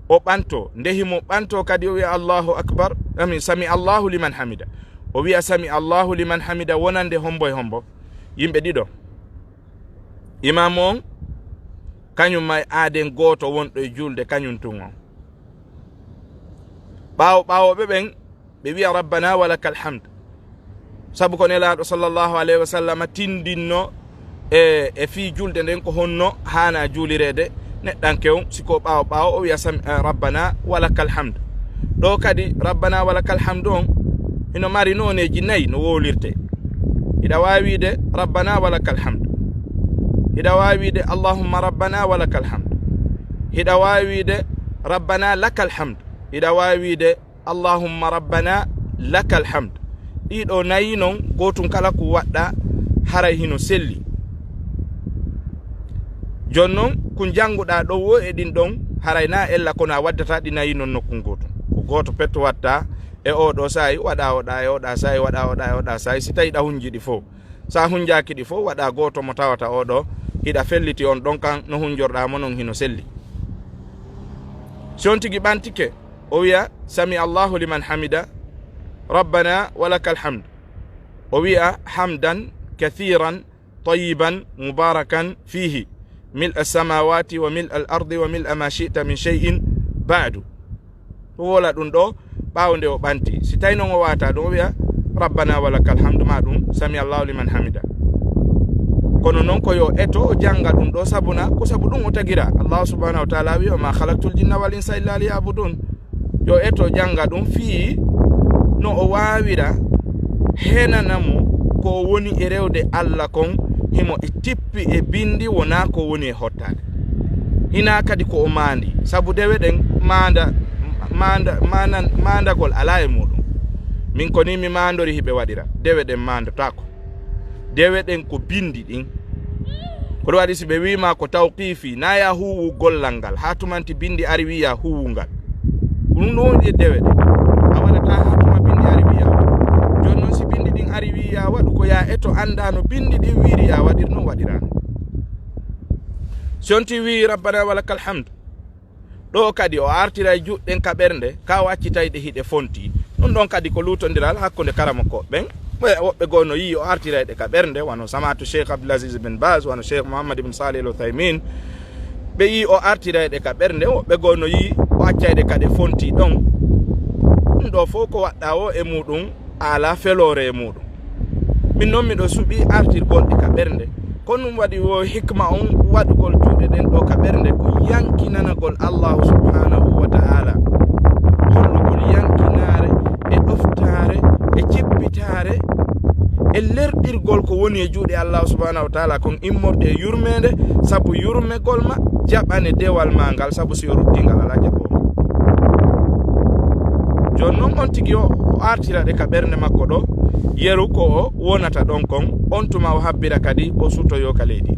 o ɓanto. Nde himo ɓanto kadi o wiya, "Allahu akbar." Amin, "Sami Allahu liman hamida." O wiya, "Sami Allahu liman hamida," wonande hombo e hombo? Yimɓe ɗiɗo. Imaamu on, kañum ma e aaden gooto wonɗo e julde, kañum tun on. Ɓaawo ɓaawooɓe ɓen, ɓe wiya, "Rabbana wa lakal hamd." Sabu ko Nelaaɗo sallallahu alayhi wa sallam tindinno e, e fii julde nden ko honno haana juulireede neɗɗanke on, si ko ɓaawo ɓaawo o wiya sam-, eh, "Rabbana wa lakal hamd." Ɗo kadi, "Rabbana wa lakal hamd" on hino mari nooneeji nayi no wowlirtee. Hiɗa waawi wiide, "Rabbana wa lakal hamd." Hiɗa waawi wiide, "Allahumma rabbana wa lakal hamd." Hiɗa waawi wiide, "Rabbana lakal hamd." Hiɗa waawi wiide, "Allahumma rabbana lakal hamd." Ɗiɗo nayi non, gootun kala ku waɗɗa, haray hino selli. Jon non, ku njannguɗaa ɗo wo e ɗin ɗon, haray na ella kono a waddata ɗi nayi non nokkun gootun. Ko gooto petto watta e oo ɗoo saa'i, waɗa oo ɗaa e oo ɗaa saa'i, waɗa oo ɗaa e oo ɗaa saa'i, si tawi ɗa hunji ɗi fow. Sa hunjaaki ɗi fow, waɗa gooto mo tawata oo ɗoo hiɗa felliti on ɗon kan no hunjorɗaa mo non hino selli. Si on tigi ɓantike, o wiya, "Sami Allahu liman hamida, rabbana wa lakal hamd." O wiya, "Hamdan kathiran tayyiban mubarakan fihi, mil as-samawati wa mil al-ardi wa mil ma shi'ta min shay'in ba'du." O wola ɗum ɗo ɓaawo nde o ɓanti. Si tawi non o waata ɗum, o wiya, "Rabbana wa lakal hamdu," ma ɗum, "Sami Allahu liman hamida." Kono non ko yo eto o jannga ɗum ɗo sabuna, ko sabu ɗum o tagira. Allahu subhanahu wa ta'ala wi, "Wa ma khalaqtul jinna wal insa illa liya'budun." Yo eto jannga ɗum fii no o waawira henana mo ko o woni e rewde Alla kon, himo e tippi e binndi wonaa ko woni e hottaade. Hinaa kadi ko o maandi, sabu dewe ɗen maanda, maanda, maana-, maandagol alaa e muuɗum. Min ko nii mi maandori hiɓe waɗira, dewe ɗen maandotaako. Dewe ɗen ko binndi ɗin. Ko ɗum waɗi si ɓe wiima ko tawqifi, na ya huuwu gollal ngal, haa tumanti binndi ari wiya huuwu ngal. Ko ɗum ɗum woni e dewe ɗen. A waɗata haa tuma binndi ari wiya waɗu. Jooni noon si binndi ɗin ari wiya waɗu, ko ya eto annda no binndi ɗin wiiri ya waɗir noon waɗiraano. Si on ti wii rabbana wa lakal hamd, ɗo kadi o artiray juuɗe ɗen ka ɓernde, ka o accitay ɗe hiɗe fonti. Ɗum ɗon kadi ko luutondiral hakkunde karamokooɓe ɓen. Ɓe, woɓɓe goo no yii o artiray ɗe ka ɓernde, wano Samaatu Cheikh Abdul Aziz bin Baz, wano Cheikh Muhammad bin Salih Al Uthaymin. Ɓe yii o artiray ɗe ka ɓernde, woɓɓe goo no yii o accay ɗe ka ɗe fonti ɗon. Ɗum ɗo fof ko waɗɗa o e muuɗum, a alaa feloore e muuɗum. Min noon miɗo suɓii artirgol ɗi ka ɓernde. Ko ɗum waɗi wo hikma on waɗugol juuɗe ɗen ɗo ka ɓernde ko yankinanagol Allahu subhanahu wa ta'ala. Hollugol yankinaare e ɗoftaare e cippitaare e lerɗirgol ko woni e juuɗe Allahu subhanahu wa ta'ala kon immorde e yurmeende, sabu yurmegol ma jaɓane dewal ma ngal, sabu si o ruttii ngal alaa jaɓoowo. Jooni noon on tigi o, o artira ɗe ka ɓernde makko ɗo, yeru ko o wonata ɗon kon, on tuma o habbira kadi o sutoyoo ka leydi.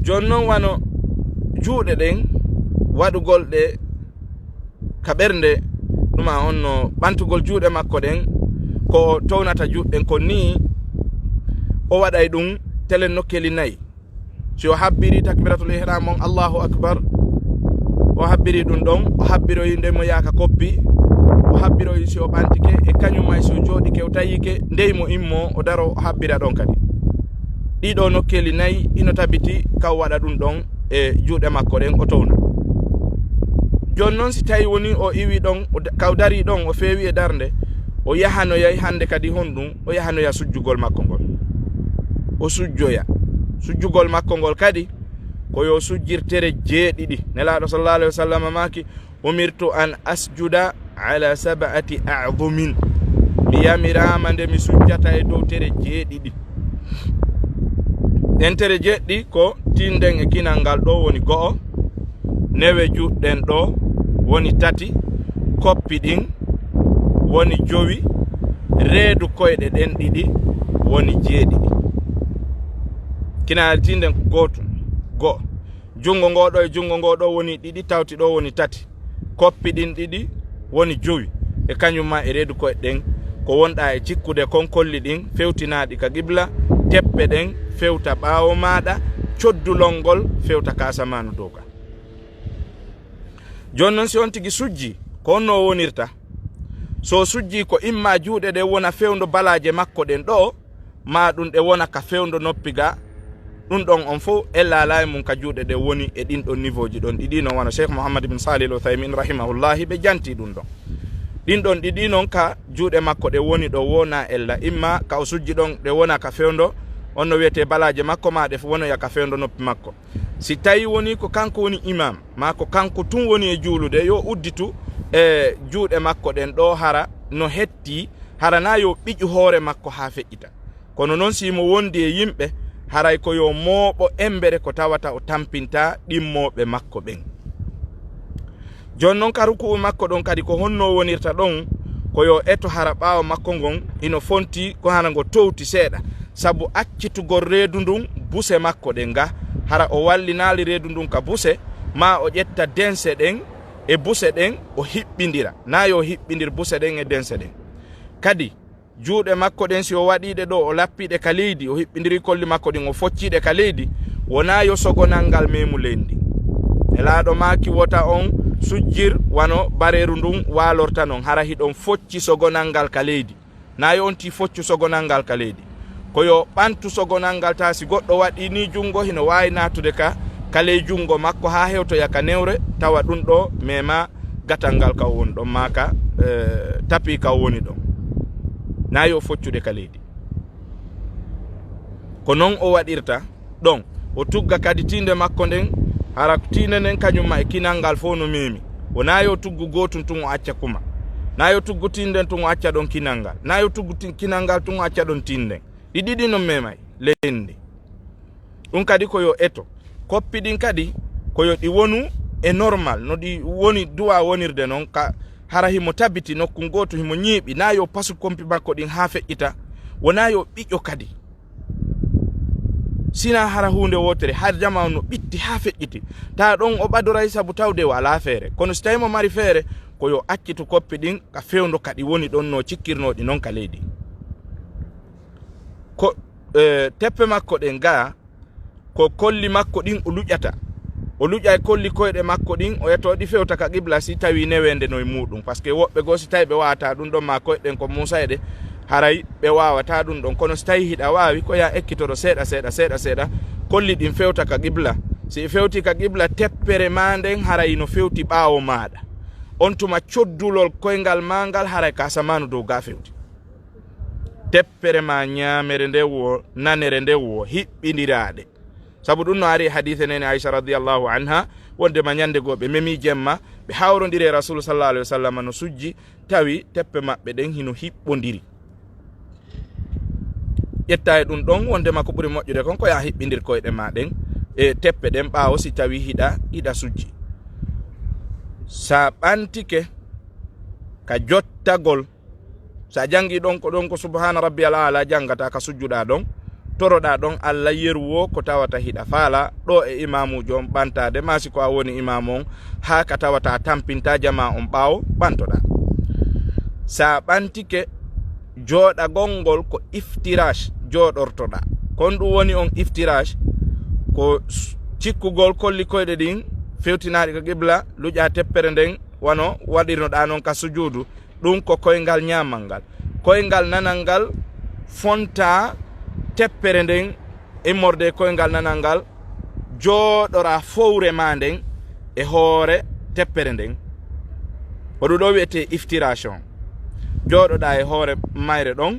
Jooni noon wano juuɗe ɗen, waɗugol ɗe ka ɓernde, ɗuma on no ɓantugol juuɗe makko ɗen, ko o townata juuɗe ɗen kon nii, o waɗay ɗum telen nokkeli nayi. Si o habbiri takbiratul ihram on, Allahu akbar, o habbiri ɗum ɗon, o habbiroyi nde mo yaaka koppi, o habbiroyi si o ɓantike, e kañum may si o jooɗike, o tayike, ndey mo immo, o daro, o habbira ɗon kadi. Ɗiɗo nokkeli nayi ino tabiti ka o waɗa ɗum ɗon e juuɗe makko ɗen, o towna. Jooni noon si tawi woni o iwi ɗon, o da-, ka o darii ɗon, o feewi e darnde, o yahanoyay hannde kadi honɗum? O yahanoya sujjugol makko ngol. O sujjoya. Sujjugol makko ngol kadi, ko yo sujjir tere jeeɗiɗi. Nelaaɗo sallallahu alaihi wasallam maaki, "Umirtu an asjuda ala sab'ati a'zumin." Mi yamiraama nde mi sujjata e dow tere jeeɗiɗi. Ɗen tere jeeɗiɗi ko tiinden e kinal ngal ɗo woni go'o, newe juuɗe ɗen ɗo woni tati, koppi ɗin woni jowi, reedu koyɗe ɗen ɗiɗi woni jeeɗiɗi. Kinal tiinden ko gootum, go'o. Junngo ngoo ɗo e junngo ngoo ɗo woni ɗiɗi, tawti ɗo woni tati. Koppi ɗin ɗiɗi woni jowi. E kañum ma e reedu koyɗe ɗen, ko wonɗaa e cikkude kon, kolli ɗin fewtinaaɗi ka qibla, teppe ɗen fewta ɓaawo maaɗa, coddulol ngol fewta ka asamaanu dow ka. Jooni noon, si on tigi sujji, ko on no o wonirta. So o sujji, ko imma juuɗe ɗen wona fewndo balaaje makko ɗen ɗo, maa ɗum ɗe wona ka fewndo noppi ga, ɗum ɗon on fof ella alaa e mum ka juuɗe ɗe woni e ɗin ɗon niveau ji ɗon ɗiɗi, non wano Cheikh Mouhammad ibn Salih al Uthaymin rahimahullahi ɓe janti ɗum ɗon. Ɗin ɗon ɗiɗi non ka juuɗe makko ɗe woni ɗo wona ella, imma ka o sujji ɗon ɗe wona ka fewndo, on no wiyetee balaaje makko, maa ɗe wonoya ka fewndo noppi makko. Si tawi woni ko kanko woni imam, maa ko kanko tun woni e juulude, yo udditu e juuɗe makko ɗen ɗo hara no hetti, hara na yo ɓiƴu hoore makko haa feƴƴita. Kono non si mo wondi e yimɓe, haray ko yo mooɓo embere ko tawata o tampinta ɗimmooɓe makko ɓen. Jooni non ka ruku'u makko ɗon kadi ko honno wonirta ɗon? Ko yo eto hara ɓaawo makko ngon ino fonti, ko hara ngo towti seeɗa, sabu accitugol reedu ndun buse makko ɗen ga, hara o wallinaali reedu ndun ka buse, maa o ƴetta dense ɗen e buse ɗen o hiɓɓindira, na yo hiɓɓindir buse ɗen e dense ɗen. Kadi juuɗe makko ɗen, si o waɗii ɗe ɗo, o lappii ɗe ka leydi, o hiɓɓindirii kolli makko ɗin, o foccii ɗe ka leydi, wonaa yo sogonal ngal meemu leydi ndin. Nelaaɗo maaki wota on sujjir wano bareeru ndun waalorta non, hara hiɗon focci sogonal ngal ka leydi. Na yo on tii foccu sogonal ngal ka leydi. Ko yo ɓantu sogonal ngal, taa si goɗɗo waɗii nii junngo, hino waawi naatude ka, ka ley junngo makko haa hewtoya ka newre, tawa ɗum ɗo mema gatal ngal ka o woni ɗon, maa ka, eh, tapi ka o woni ɗon. Na yo foccude ka leydi. Ko non o waɗirta ɗon. O tugga kadi tiinde makko nden, hara tiinde nden kañum ma e kinal ngal fof no memi. Wonaa yo tuggu gootun tun o acca kuma. Naa yo tuggu tiinden tun o acca ɗon kinal ngal. Naa yo tuggu tin-, kinal ngal tun o acca ɗon tiinden. Ɗi ɗiɗi non memay leydi ndi. Ɗun kadi ko yo eto. Koppi ɗin kadi ko yo ɗi wonu e normal, no ɗi woni duwa wonirde non, ka hara himo tabiti nokkun gootu, himo ñiiɓi, naa yo pasu kompi makko ɗin haa feƴƴita, wonaa yo ɓiƴo kadi. Sinaa hara huunde wootere, har jama on no ɓitti haa feƴƴiti. Taa ɗon o ɓadoray sabu tawde o alaa feere. Kono si tawii mo mari feere, ko yo accitu koppi ɗin ka fewndo ka ɗi woni ɗon no cikkirnoo ɗi non ka leydi. Ko, eh, teppe makko ɗen gaa, ko kolli makko ɗin o luƴata. O luƴay kolli koyɗe makko ɗin, o eto ɗi fewta ka qibla si tawii neweende no e muuɗum. Parce que woɓɓe goo si tawii ɓe waawataa ɗun ɗon, maa koyɗe ɗen ko muusayɗe, haray ɓe waawataa ɗun ɗon. Kono si tawii hiɗa waawi, ko yaa ekkitoro seeɗa, seeɗa, seeɗa, seeɗa, kolli ɗin fewta ka qibla. Si ɗi fewtii ka qibla, teppere maa nden haray no fewti ɓaawo maaɗa. On tuma coddulol koyngal maa ngal haray ka asamaanu dow gaa fewti. Teppere maa ñaamere nden woo, nanere nden woo, hiɓɓindiraaɗe. Sabu ɗun no ari e hadiise neene Aisha radiyallahu anha, wondema ñande goo ɓe memii jemma, ɓe hawrondiri e Rasuulu sallallahu alaihi wasallam no sujji, tawi teppe maɓɓe ɗen hino hiɓɓondiri. Ƴetta e ɗun ɗon, wondema ko ɓuri moƴƴude kon ko yaa hiɓɓindir koyɗe maa ɗen e teppe ɗen ɓaawo si tawi hiɗa, hiɗa sujji. Sa ɓantike ka jottagol, sa jangi ɗon ko ɗon ko Subhaana Rabbiyal Aala jangata ka sujjuɗa ɗon, toroɗa ɗon Alla yeru woo ko tawata hiɗa faala ɗo e imaamujo on ɓantaade, maa si ko a woni imaamu on, haa ka tawata tampinta jama on ɓaawo ɓantoɗa. Sa ɓantike jooɗagol ngol ko iftirash jooɗortoɗa. Kon ɗum woni on iftirash, ko s-, cikkugol kolli koyɗe ɗin fewtinaaɗi ka qibla, luƴa teppere nden wano waɗirnoɗa non ka sujuudu. Ɗum ko koyngal ñaamal ngal. Koyngal nanal ngal fonta teppere nden, immorde e koyngal nanal ngal, jooɗora fowre maa nden e hoore teppere nden. Ko ɗum ɗo wi'etee iftiration. Jooɗoɗa e hoore mayre ɗon,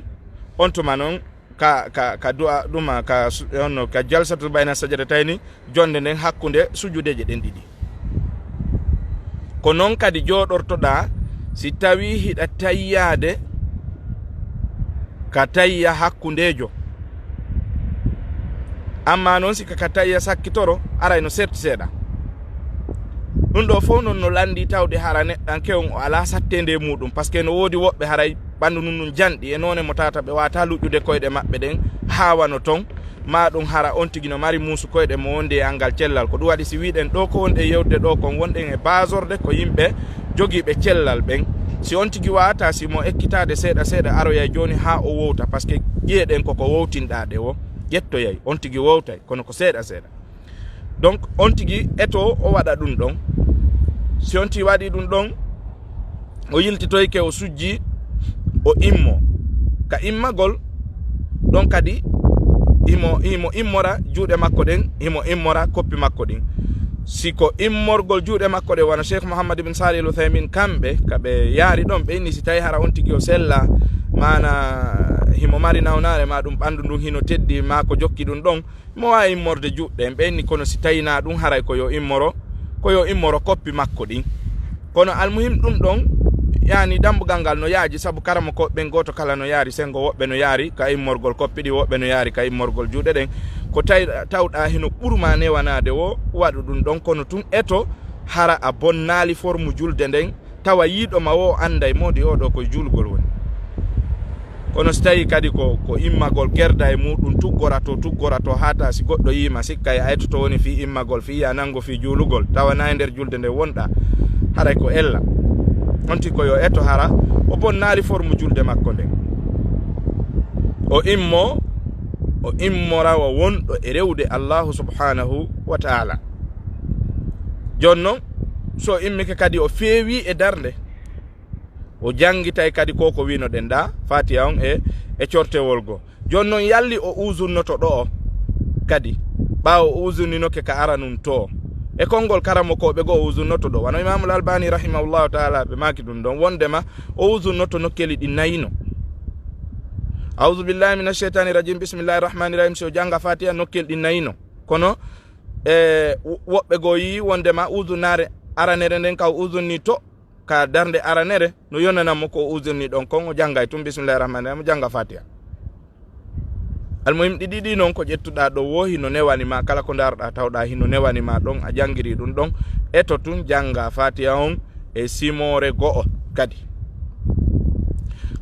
on tuma non ka, ka, ka du'a ɗuma, ka su-, honno, ka jalsatul bayna sajadatayni, jonde nden hakkunde sujudeeje ɗen ɗiɗi. Ko non kadi jooɗortoɗaa si tawii hiɗa tayyaade ka tayya hakkundeejo. Ammaa non si ka, ka tayya sakkitoro, aray no serti seeɗa. Ɗum ɗoo fof non no lanndii tawde hara neɗɗanke on o alaa satteende e muuɗum, parce que no woodi woɓɓe haray ɓanndu ndun ɗun janɗi e noone mo tawata ɓe waawataa luƴƴude koyɗe maɓɓe ɗen haa wano ton, maa ɗum hara on tigi no mari muusu koyɗe mo wonde e anngal cellal. Ko ɗum waɗi si wiɗen ɗoo ko wonɗen yewtude ɗoo kon, wonɗen e baasorde ko yimɓe jogiiɓe cellal ɓen. Si on tigi waawataa, si mo ekkitaade seeɗa seeɗa aroyay jooni haa o wowta, parce que ƴi'eɗen koko wowtinɗaa ɗe wo, ƴettoyay, on tigi wowtay, kono ko seeɗa seeɗa. Donc, on tigi eto o waɗa ɗum ɗon. Si on tigi waɗi ɗum ɗon, o yiltitoyke, o sujji, o immo. Ka immagol ɗon kadi, himo, himo immora juuɗe makko ɗen, himo immora koppi makko ɗin. Si ko immorgol juuɗe makko ɗen, wano Cheikh Mouhammad ibn Salih Al Uthaymin, kamɓe ka ɓe yaari ɗon, ɓe inni si tawi hara on tigi o sella, maana himo mari nawnaare, ma ɗum ɓanndu ndun hino teddi, ma ko jokki ɗum ɗon, mo waawi immorde juuɗe ɗen ɓe inni, kono si tawii na ɗum, haray ko yo immoro, ko yo immoro koppi makko ɗin. Kono almuhim ɗum ɗon, yani, dambugal ngal no yaaji, sabu karamokooɓe ɓen gooto kala no yaari senngo, woɓɓe no yaari ka immorgol koppi ɗin, woɓɓe no yaari ka immorgol juuɗe ɗen. Ko tawi tawɗaa hino ɓuruma newanaade wo, waɗu ɗum ɗon, kono tun eto hara a bonnaali formu julde nden, tawa yiiɗo ma wo annday moodi oo ɗoo koye juulugol woni. Kono si tawii kadi ko, ko immagol gerda e muuɗum, tuggora to, tuggora to, haa ta si goɗɗo yii ma, sikkay a etoto woni fii immagol, fii ya nanngo fii juulugol, tawa na e nder julde nde wonɗaa, haray ko ella. On tigi ko yo eto hara o bonnaali formu julde makko nden. O immo, o immora wa wonɗo e rewde Allaahu subhaanahu wa ta'aala. Jooni non, so immike kadi o feewi e darnde, o janngitay kadi ko ko winoɗen ɗaa, Faatiha on e, e cortewol goo. Jooni non, yalli o usunnoto ɗoo kadi, ɓaawo o usunninoke ka aranun too? E konngol karamokooɓe goo o usunnoto ɗoo, wano Imaamul Albaani rahimahullahu ta'ala ɓe maaki ɗum ɗon, wondema o usunnoto nokkeli ɗi nayino. A'udhu billahi minash shaytanir rajim, bismillahir rahmanir rahim, si o jannga Faatiha nokkeli ɗi nayino. Kono e wo-, woɓɓe goo yii wondema usunaare aranere nden ka o uzunni to, ka darnde aranere, no yonanamo ko o uzunni ɗon kon, o jangay tun bismillahi rahmani rahim, o janga fatiha. Almuhim, ɗi ɗiɗi non ko ƴettuɗa ɗo wo hino newani ma, kala ko ndaruɗa tawɗa hino newani ma ɗon, a jangiri ɗum ɗon, e to tun janga fatiha on e simore go'o kadi.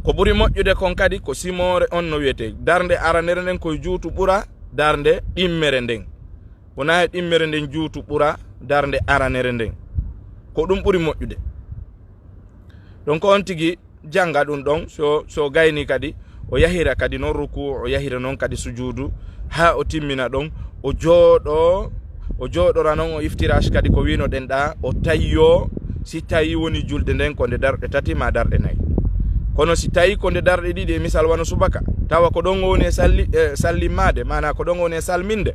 Ko ɓuri moƴƴude kon kadi ko simore on no wiyete darnde aranere nden koye juutu ɓura darnde ɗimmere nden. Wona e ɗimmere nden juutu ɓura darnde aranere nden. Ko ɗum ɓuri moƴƴude. Donc on tigi janga ɗum ɗon, so, so gayni kadi, o yahira kadi non ruku, o yahira non kadi sujudu, ha o timmina ɗon, o jooɗo, o jooɗora non, o iftirash kadi ko wino ɗen ɗa, o tayyo, si tawi woni julde nden ko nde darɗe tati ma darɗe nayi. Kono si tawi ko nde darɗe ɗiɗi, e misal wano subaka, tawa ko ɗon o woni e salli-, e sallimmade, mana ko ɗon o woni e salminde,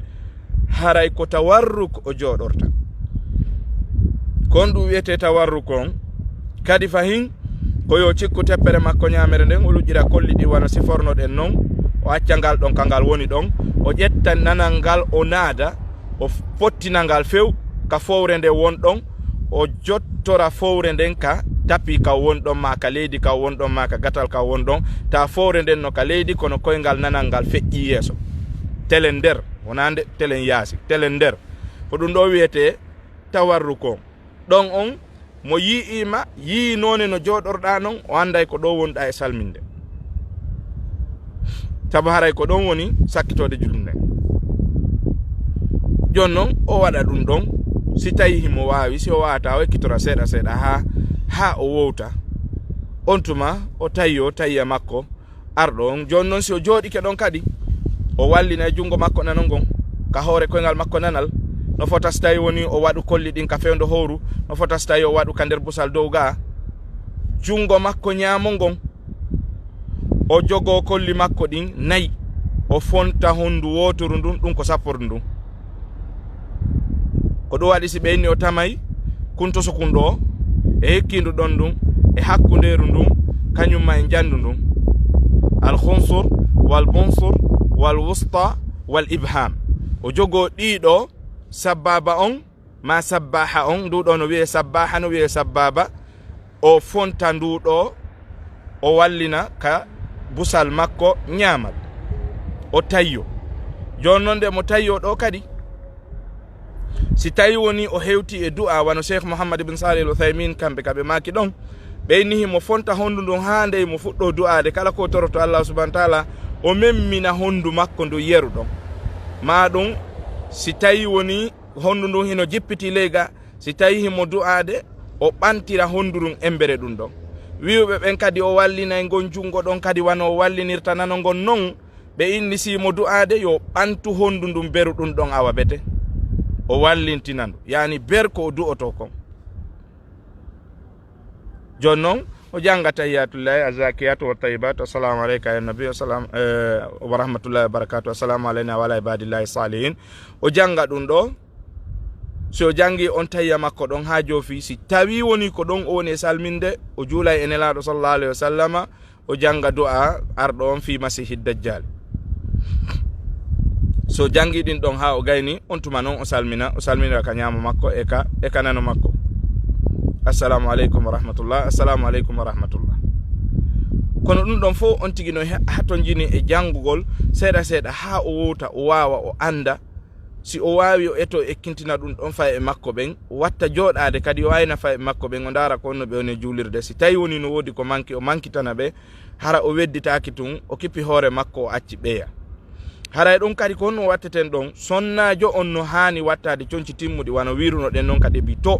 haray ko tawarruk o jooɗorta. Kon ɗum wiyete tawarruk on, kadi fahin, ko yo cikku teppere makko ñaamere nden, o luƴƴira kolli ɗin wano sifornoɗen non, o acca ngal ɗon ka ngal woni ɗon, o ƴetta nanal ngal, o naada, o fottina ngal few ka fowre nde won ɗon, o jottora fowre nden ka tapi ka won ɗon, ma ka leydi ka won ɗon, ma ka gatal ka won ɗon, ta fowre nden no ka leydi, kono koyngal nanal ngal feƴƴi yeeso. Telen nder, wona nde, telen yaasi, telen nder. Ko ɗum ɗo wiyete tawarruk on. Ɗon on, mo yi'iima, yi'i noone no jooɗorɗaa non, o annday ko ɗo wonɗaa e salminde. Sabu haray ko ɗon woni sakkitoode julde nden. Jooni non, o waɗa ɗum ɗon, si tawii himo waawi, si o waawataa, o ekkitora seeɗa seeɗa haa, haa o wowta. On tuma, o tawi o tawiya makko, arɗo on. Jooni non, si o jooɗike ɗon kadi, o wallina e junngo makko nano ngon ka hoore koyngal makko nanal, no fota si tawi woni o waɗu kolli ɗin ka fewndo howru, no fota si tawi o waɗu ka nder busal dow ga, junngo makko ñaamo ngon, o jogoo kolli makko ɗin nayi, o fonta hondu wooturu ndun, ɗun ko sappordu ndun. Ko ɗum waɗi si ɓe inni o tamay kuntoso kun ɗo, e hikkindu ɗon ndun, e hakkundeeru ndun, kañum ma e njandu ndun. Al khunsur, wal bunsur, wal wusta, wal ibham. O jogoo ɗiɗo sabbaaba on, ma sabbaaha on, ndu ɗo no wi'e sabbaaha, no wi'e sabbaaba. O fonta ndu ɗo, o wallina ka busal makko ñaamal. O tayyo. Jooni non nde mo tayyo ɗo kadi, si tawi woni o hewti e du'a, wano Cheikh Mouhammad ibn Salih al Uthaymin, kamɓe ka ɓe maaki ɗon, ɓe inni himo fonta hondu ndun haa ndey mo fuɗɗo du'aade, kala ko toroto Allah subhanahu wa ta'ala, o memmina hondu makko ndu yeru ɗon. Ma ɗum, si tawi woni hondu ndun hino jippiti ley ga, si tawi himo du'aade, o ɓantira hondu ndun embere ɗum ɗon. Wi'uɓe ɓen kadi o wallinay ngon junngo ɗon kadi wano o wallinirta nano ngon non, ɓe inni si mo du'aade yo ɓantu hondu ndun beru ɗum ɗon awa bete. O wallintina ndu. Yani ber ko o du'oto kon. Jooni non, o jannga tahiyatullahi, azakiyatu wa tayyibatu, assalamu alayka ya nabi, assalam, eh, wa rahmatullahi wa barakatuh, assalamu alayna wa ala ibadillahi salihin. O jannga ɗum ɗo, si o janngi on tahiya makko ɗon haa joofi, si tawi woni ko ɗon o woni e salminde, o juulay e Nelaaɗo sallallahu alayhi wa sallama, o jannga du'a arɗo on fi masihi dajjal. So janngi ɗin ɗon haa o gayni, on tuma non o salmina, o salminira ka ñaamo makko e ka, e ka nano makko. Assalamu aleykum wa rahmatullah, assalamu aleykum wa rahmatullah. Kono ɗum ɗon fof on tigi no he-, hatonjini e janngugol seeɗa seeɗa haa o wowta, o waawa, o annda. Si o waawi, o eto ekkintina ɗum ɗon faye e makko ɓen, watta jooɗaade kadi o ayna faye e makko ɓen, o ndaara ko honno ɓe woni e juulirde. Si tawi woni no woodi ko manki, o mankitana ɓe, hara o wedditaaki tun, o kippi hoore makko, o acci ɓeya. Haray ɗum kadi ko honno watteten ɗon? Sonnaajo on no haani wattaade conci timmuɗi, wano wiirunoɗen non ka début to.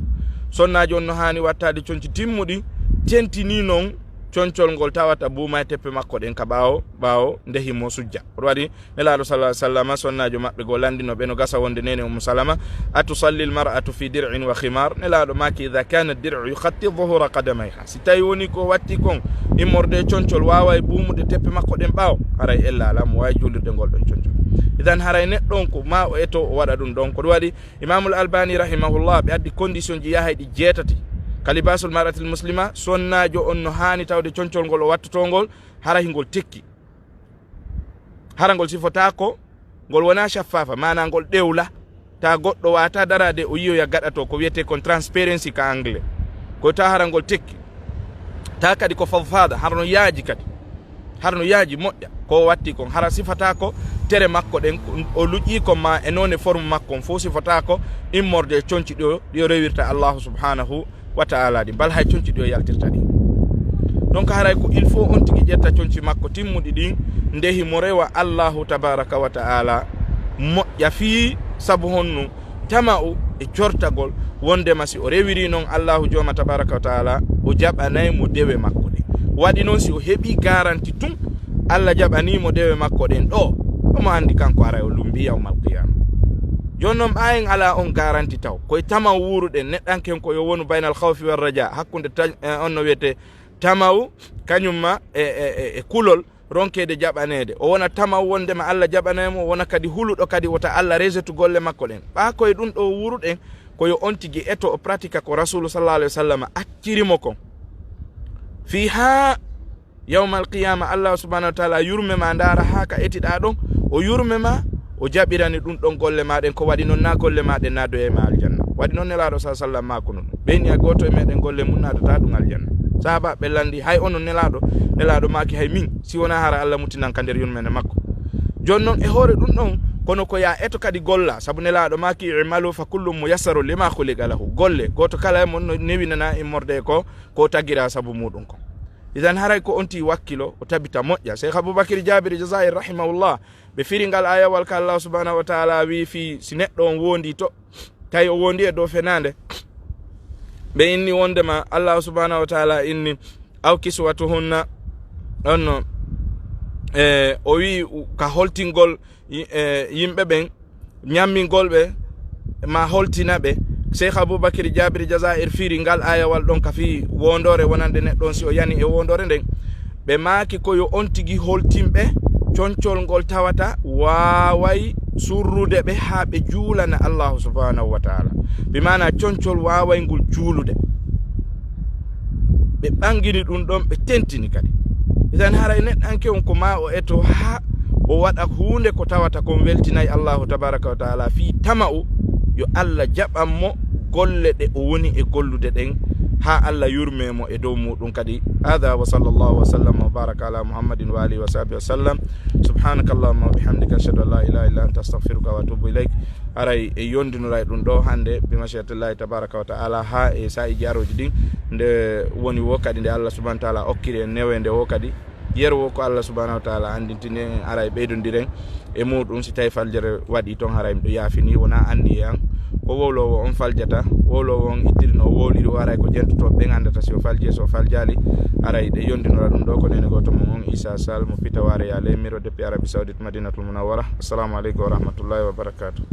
Sonnaajo on no haani wattaade conci timmuɗi, tentini non concol ngol tawata buuma e teppe makko ɗen ka ɓaawo, ɓaawo nde himo sujja. Ko ɗum waɗi Nelaaɗo sallallahu alaihi wasallam, sonnaajo maɓɓe goo landino ɓe no gasa wonde neene Ummu Salama, "Atusalli al-mar'atu fi dir'in wa khimar?" Nelaaɗo maaki, "Idha kana ad-dir'u yughatti dhuhura qadamayha." Si tawi woni ko watti kon, immorde e concol, waaway buumude teppe makko ɗen ɓaawo, haray ella alaa mo waawi juulirde ngol ɗon concol. Idan haray neɗɗo on ko ma o eto o waɗa ɗum ɗon. Ko ɗum waɗi Imamul Albani rahimahullah, ɓe addi condition ji yahay ɗi jeetati. Ka Libasul Mar'atil Muslima, sonnaajo on no haani tawde concol ngol o wattotoo ngol, hara hingol tekki. Hara ngol sifotaako, ngol wonaa shaffafa, maanaa ngol ɗewla. Ta goɗɗo wata darade o yiyoya gaɗa to, ko wiyete kon transparency ka anglais. Ko ta hara ngol tekki. Ta kadi ko fadfada, hara no yaaji kadi. Hara no yaaji moƴƴa. Ko o watti kon, hara sifata ko tere makko ɗen, o luƴi kon ma e none forme makko on, fof sifata ko immorde e conci ɗo, ɗi o rewirta Allahu subhanahu wa ta'ala ɗi. Bal hay conci ɗi o yaltirta ɗi. Donc haray ko il faut on tigi ƴetta conci makko timmuɗi ɗin, nde himo rewa Allahu tabaraka wa ta'ala moƴƴa fii sabu honno tama'u e cortagol wondema si o rewiri non Allahu jooma tabaraka wa ta'ala, o jaɓanay mo dewe makko ɗe. Waɗi non si o heɓi garanti tun, Allah jaɓani mo dewe makko ɗen ɗo, omo andi kanko aray o lumbi yawmal qiyama. Jon non ɓayen ala on garanti taw. Koye tamaw wuuruɗen, neɗɗanken ko yo wonu baynal khawfi war raja, hakkunde ta-, eh, on no wiyete tamaw, kañum ma e, e, e, e kulol, ronkede jaɓanede. O wona tamaw wondema Allah jaɓanay mo, o wona kadi huluɗo kadi wota Allah rejetu golle makko ɗen. Ɓa koye ɗum ɗo wuuruɗen, ko yo on tigi eto o pratika ko Rasulu sallallahu alaihi wasallam acciri mo kon. Fi ha yawmal qiyama, Allah subhanahu wa ta'ala yurme ma, ndaara ha ka etiɗa ɗon, o yurme ma, o jaɓirani ɗum ɗon golle ma ɗen, ko waɗi non na golle ma ɗen na doye ma aljanna. Waɗi non Nelaɗo sallallahu alaihi wasallam ma ko non. Ɓeyni a goto e meɗen golle mum naatata ɗum aljanna. Sahaba ɓe landi, hay onon Nelaɗo, Nelaɗo maaki hay min, si wona hara Allah mutinan ka nder yurmene makko. Jon non e hoore ɗum ɗon, kono ko ya eto kadi golla, sabu Nelaɗo maaki, "I'malu fa kullum muyassaru lima khuliqa lahu." Golle, goto kala e mon no newinana immorde ko, ko tagira sabu muɗum ko. Idan haray ko on ti wakkilo, o tabita moƴƴa. Cheikh Abubakar Jabir Jazair rahimahullah, ɓe firi ngal ayawal ka Allah subhanahu wa ta'ala wi fi si neɗɗo on wondi to, tawi o wondi e dow fenande. Ɓe inni wondema Allah subhanahu wa ta'ala inni, "Aw kiswatuhunna", on no, e, o wi ka holtingol yi-, e, yimɓe ɓen, ñammingol ɓe, ma holtina ɓe. Cheikh Abubakar Jabir Jazair firi ngal ayawal ɗon ka fi wondore wonande neɗɗo on si o yani e wondore nden. Ɓe maaki ko yo on tigi holtinɓe concol ngol tawata waaway surrude ɓe haa ɓe juulana Allahu subhanahu wa ta'ala. Bi maana concol waaway ngol juulude. Ɓe ɓangini ɗum ɗon, ɓe tentini kadi. Idan haray neɗɗanke on ko ma o eto haa o waɗa huunde ko tawata kon weltinay Allahu tabaraka wa ta'ala fii tama'u yo Allah jaɓan mo golle ɗe o woni e gollude ɗen haa Allah yurme mo e dow muɗum kadi. Hada wa sallallahu wa sallam wa baraka ala Muhammadin wa alihi wa sahbihi wa sallam. Subhanaka Allahumma wa bihamdika, ashhadu an la ilaha illa anta, astaghfiruka wa atubu ilayk. Haray e yondinoray ɗum ɗo hannde bi mashiatillahi tabaraka wa ta'ala haa e saa'i jaaroji ɗin, nde woni wo kadi nde Allah subhanahu wa ta'ala okkiri en newende wo kadi. Yeru wo ko Allah subhanahu wa ta'ala andintini en, haray ɓeydondiren e muɗum. Si tawi faljere waɗi toon, haray miɗo yaafini, wona anniye an. Ko wowlowo on faljata, wowlowo on ittirino o wowliri o, haray ko ƴentoto ɓen andata si o falji e so o faljali. Haray ɗe yondinora ɗum ɗo ko nene goto mon on Isa Sall mo Pitaware Yale, miro depuis Arabie Saoudite, Madinatul Munawwara. Assalamu aleykum wa rahmatullahi wa barakatuh.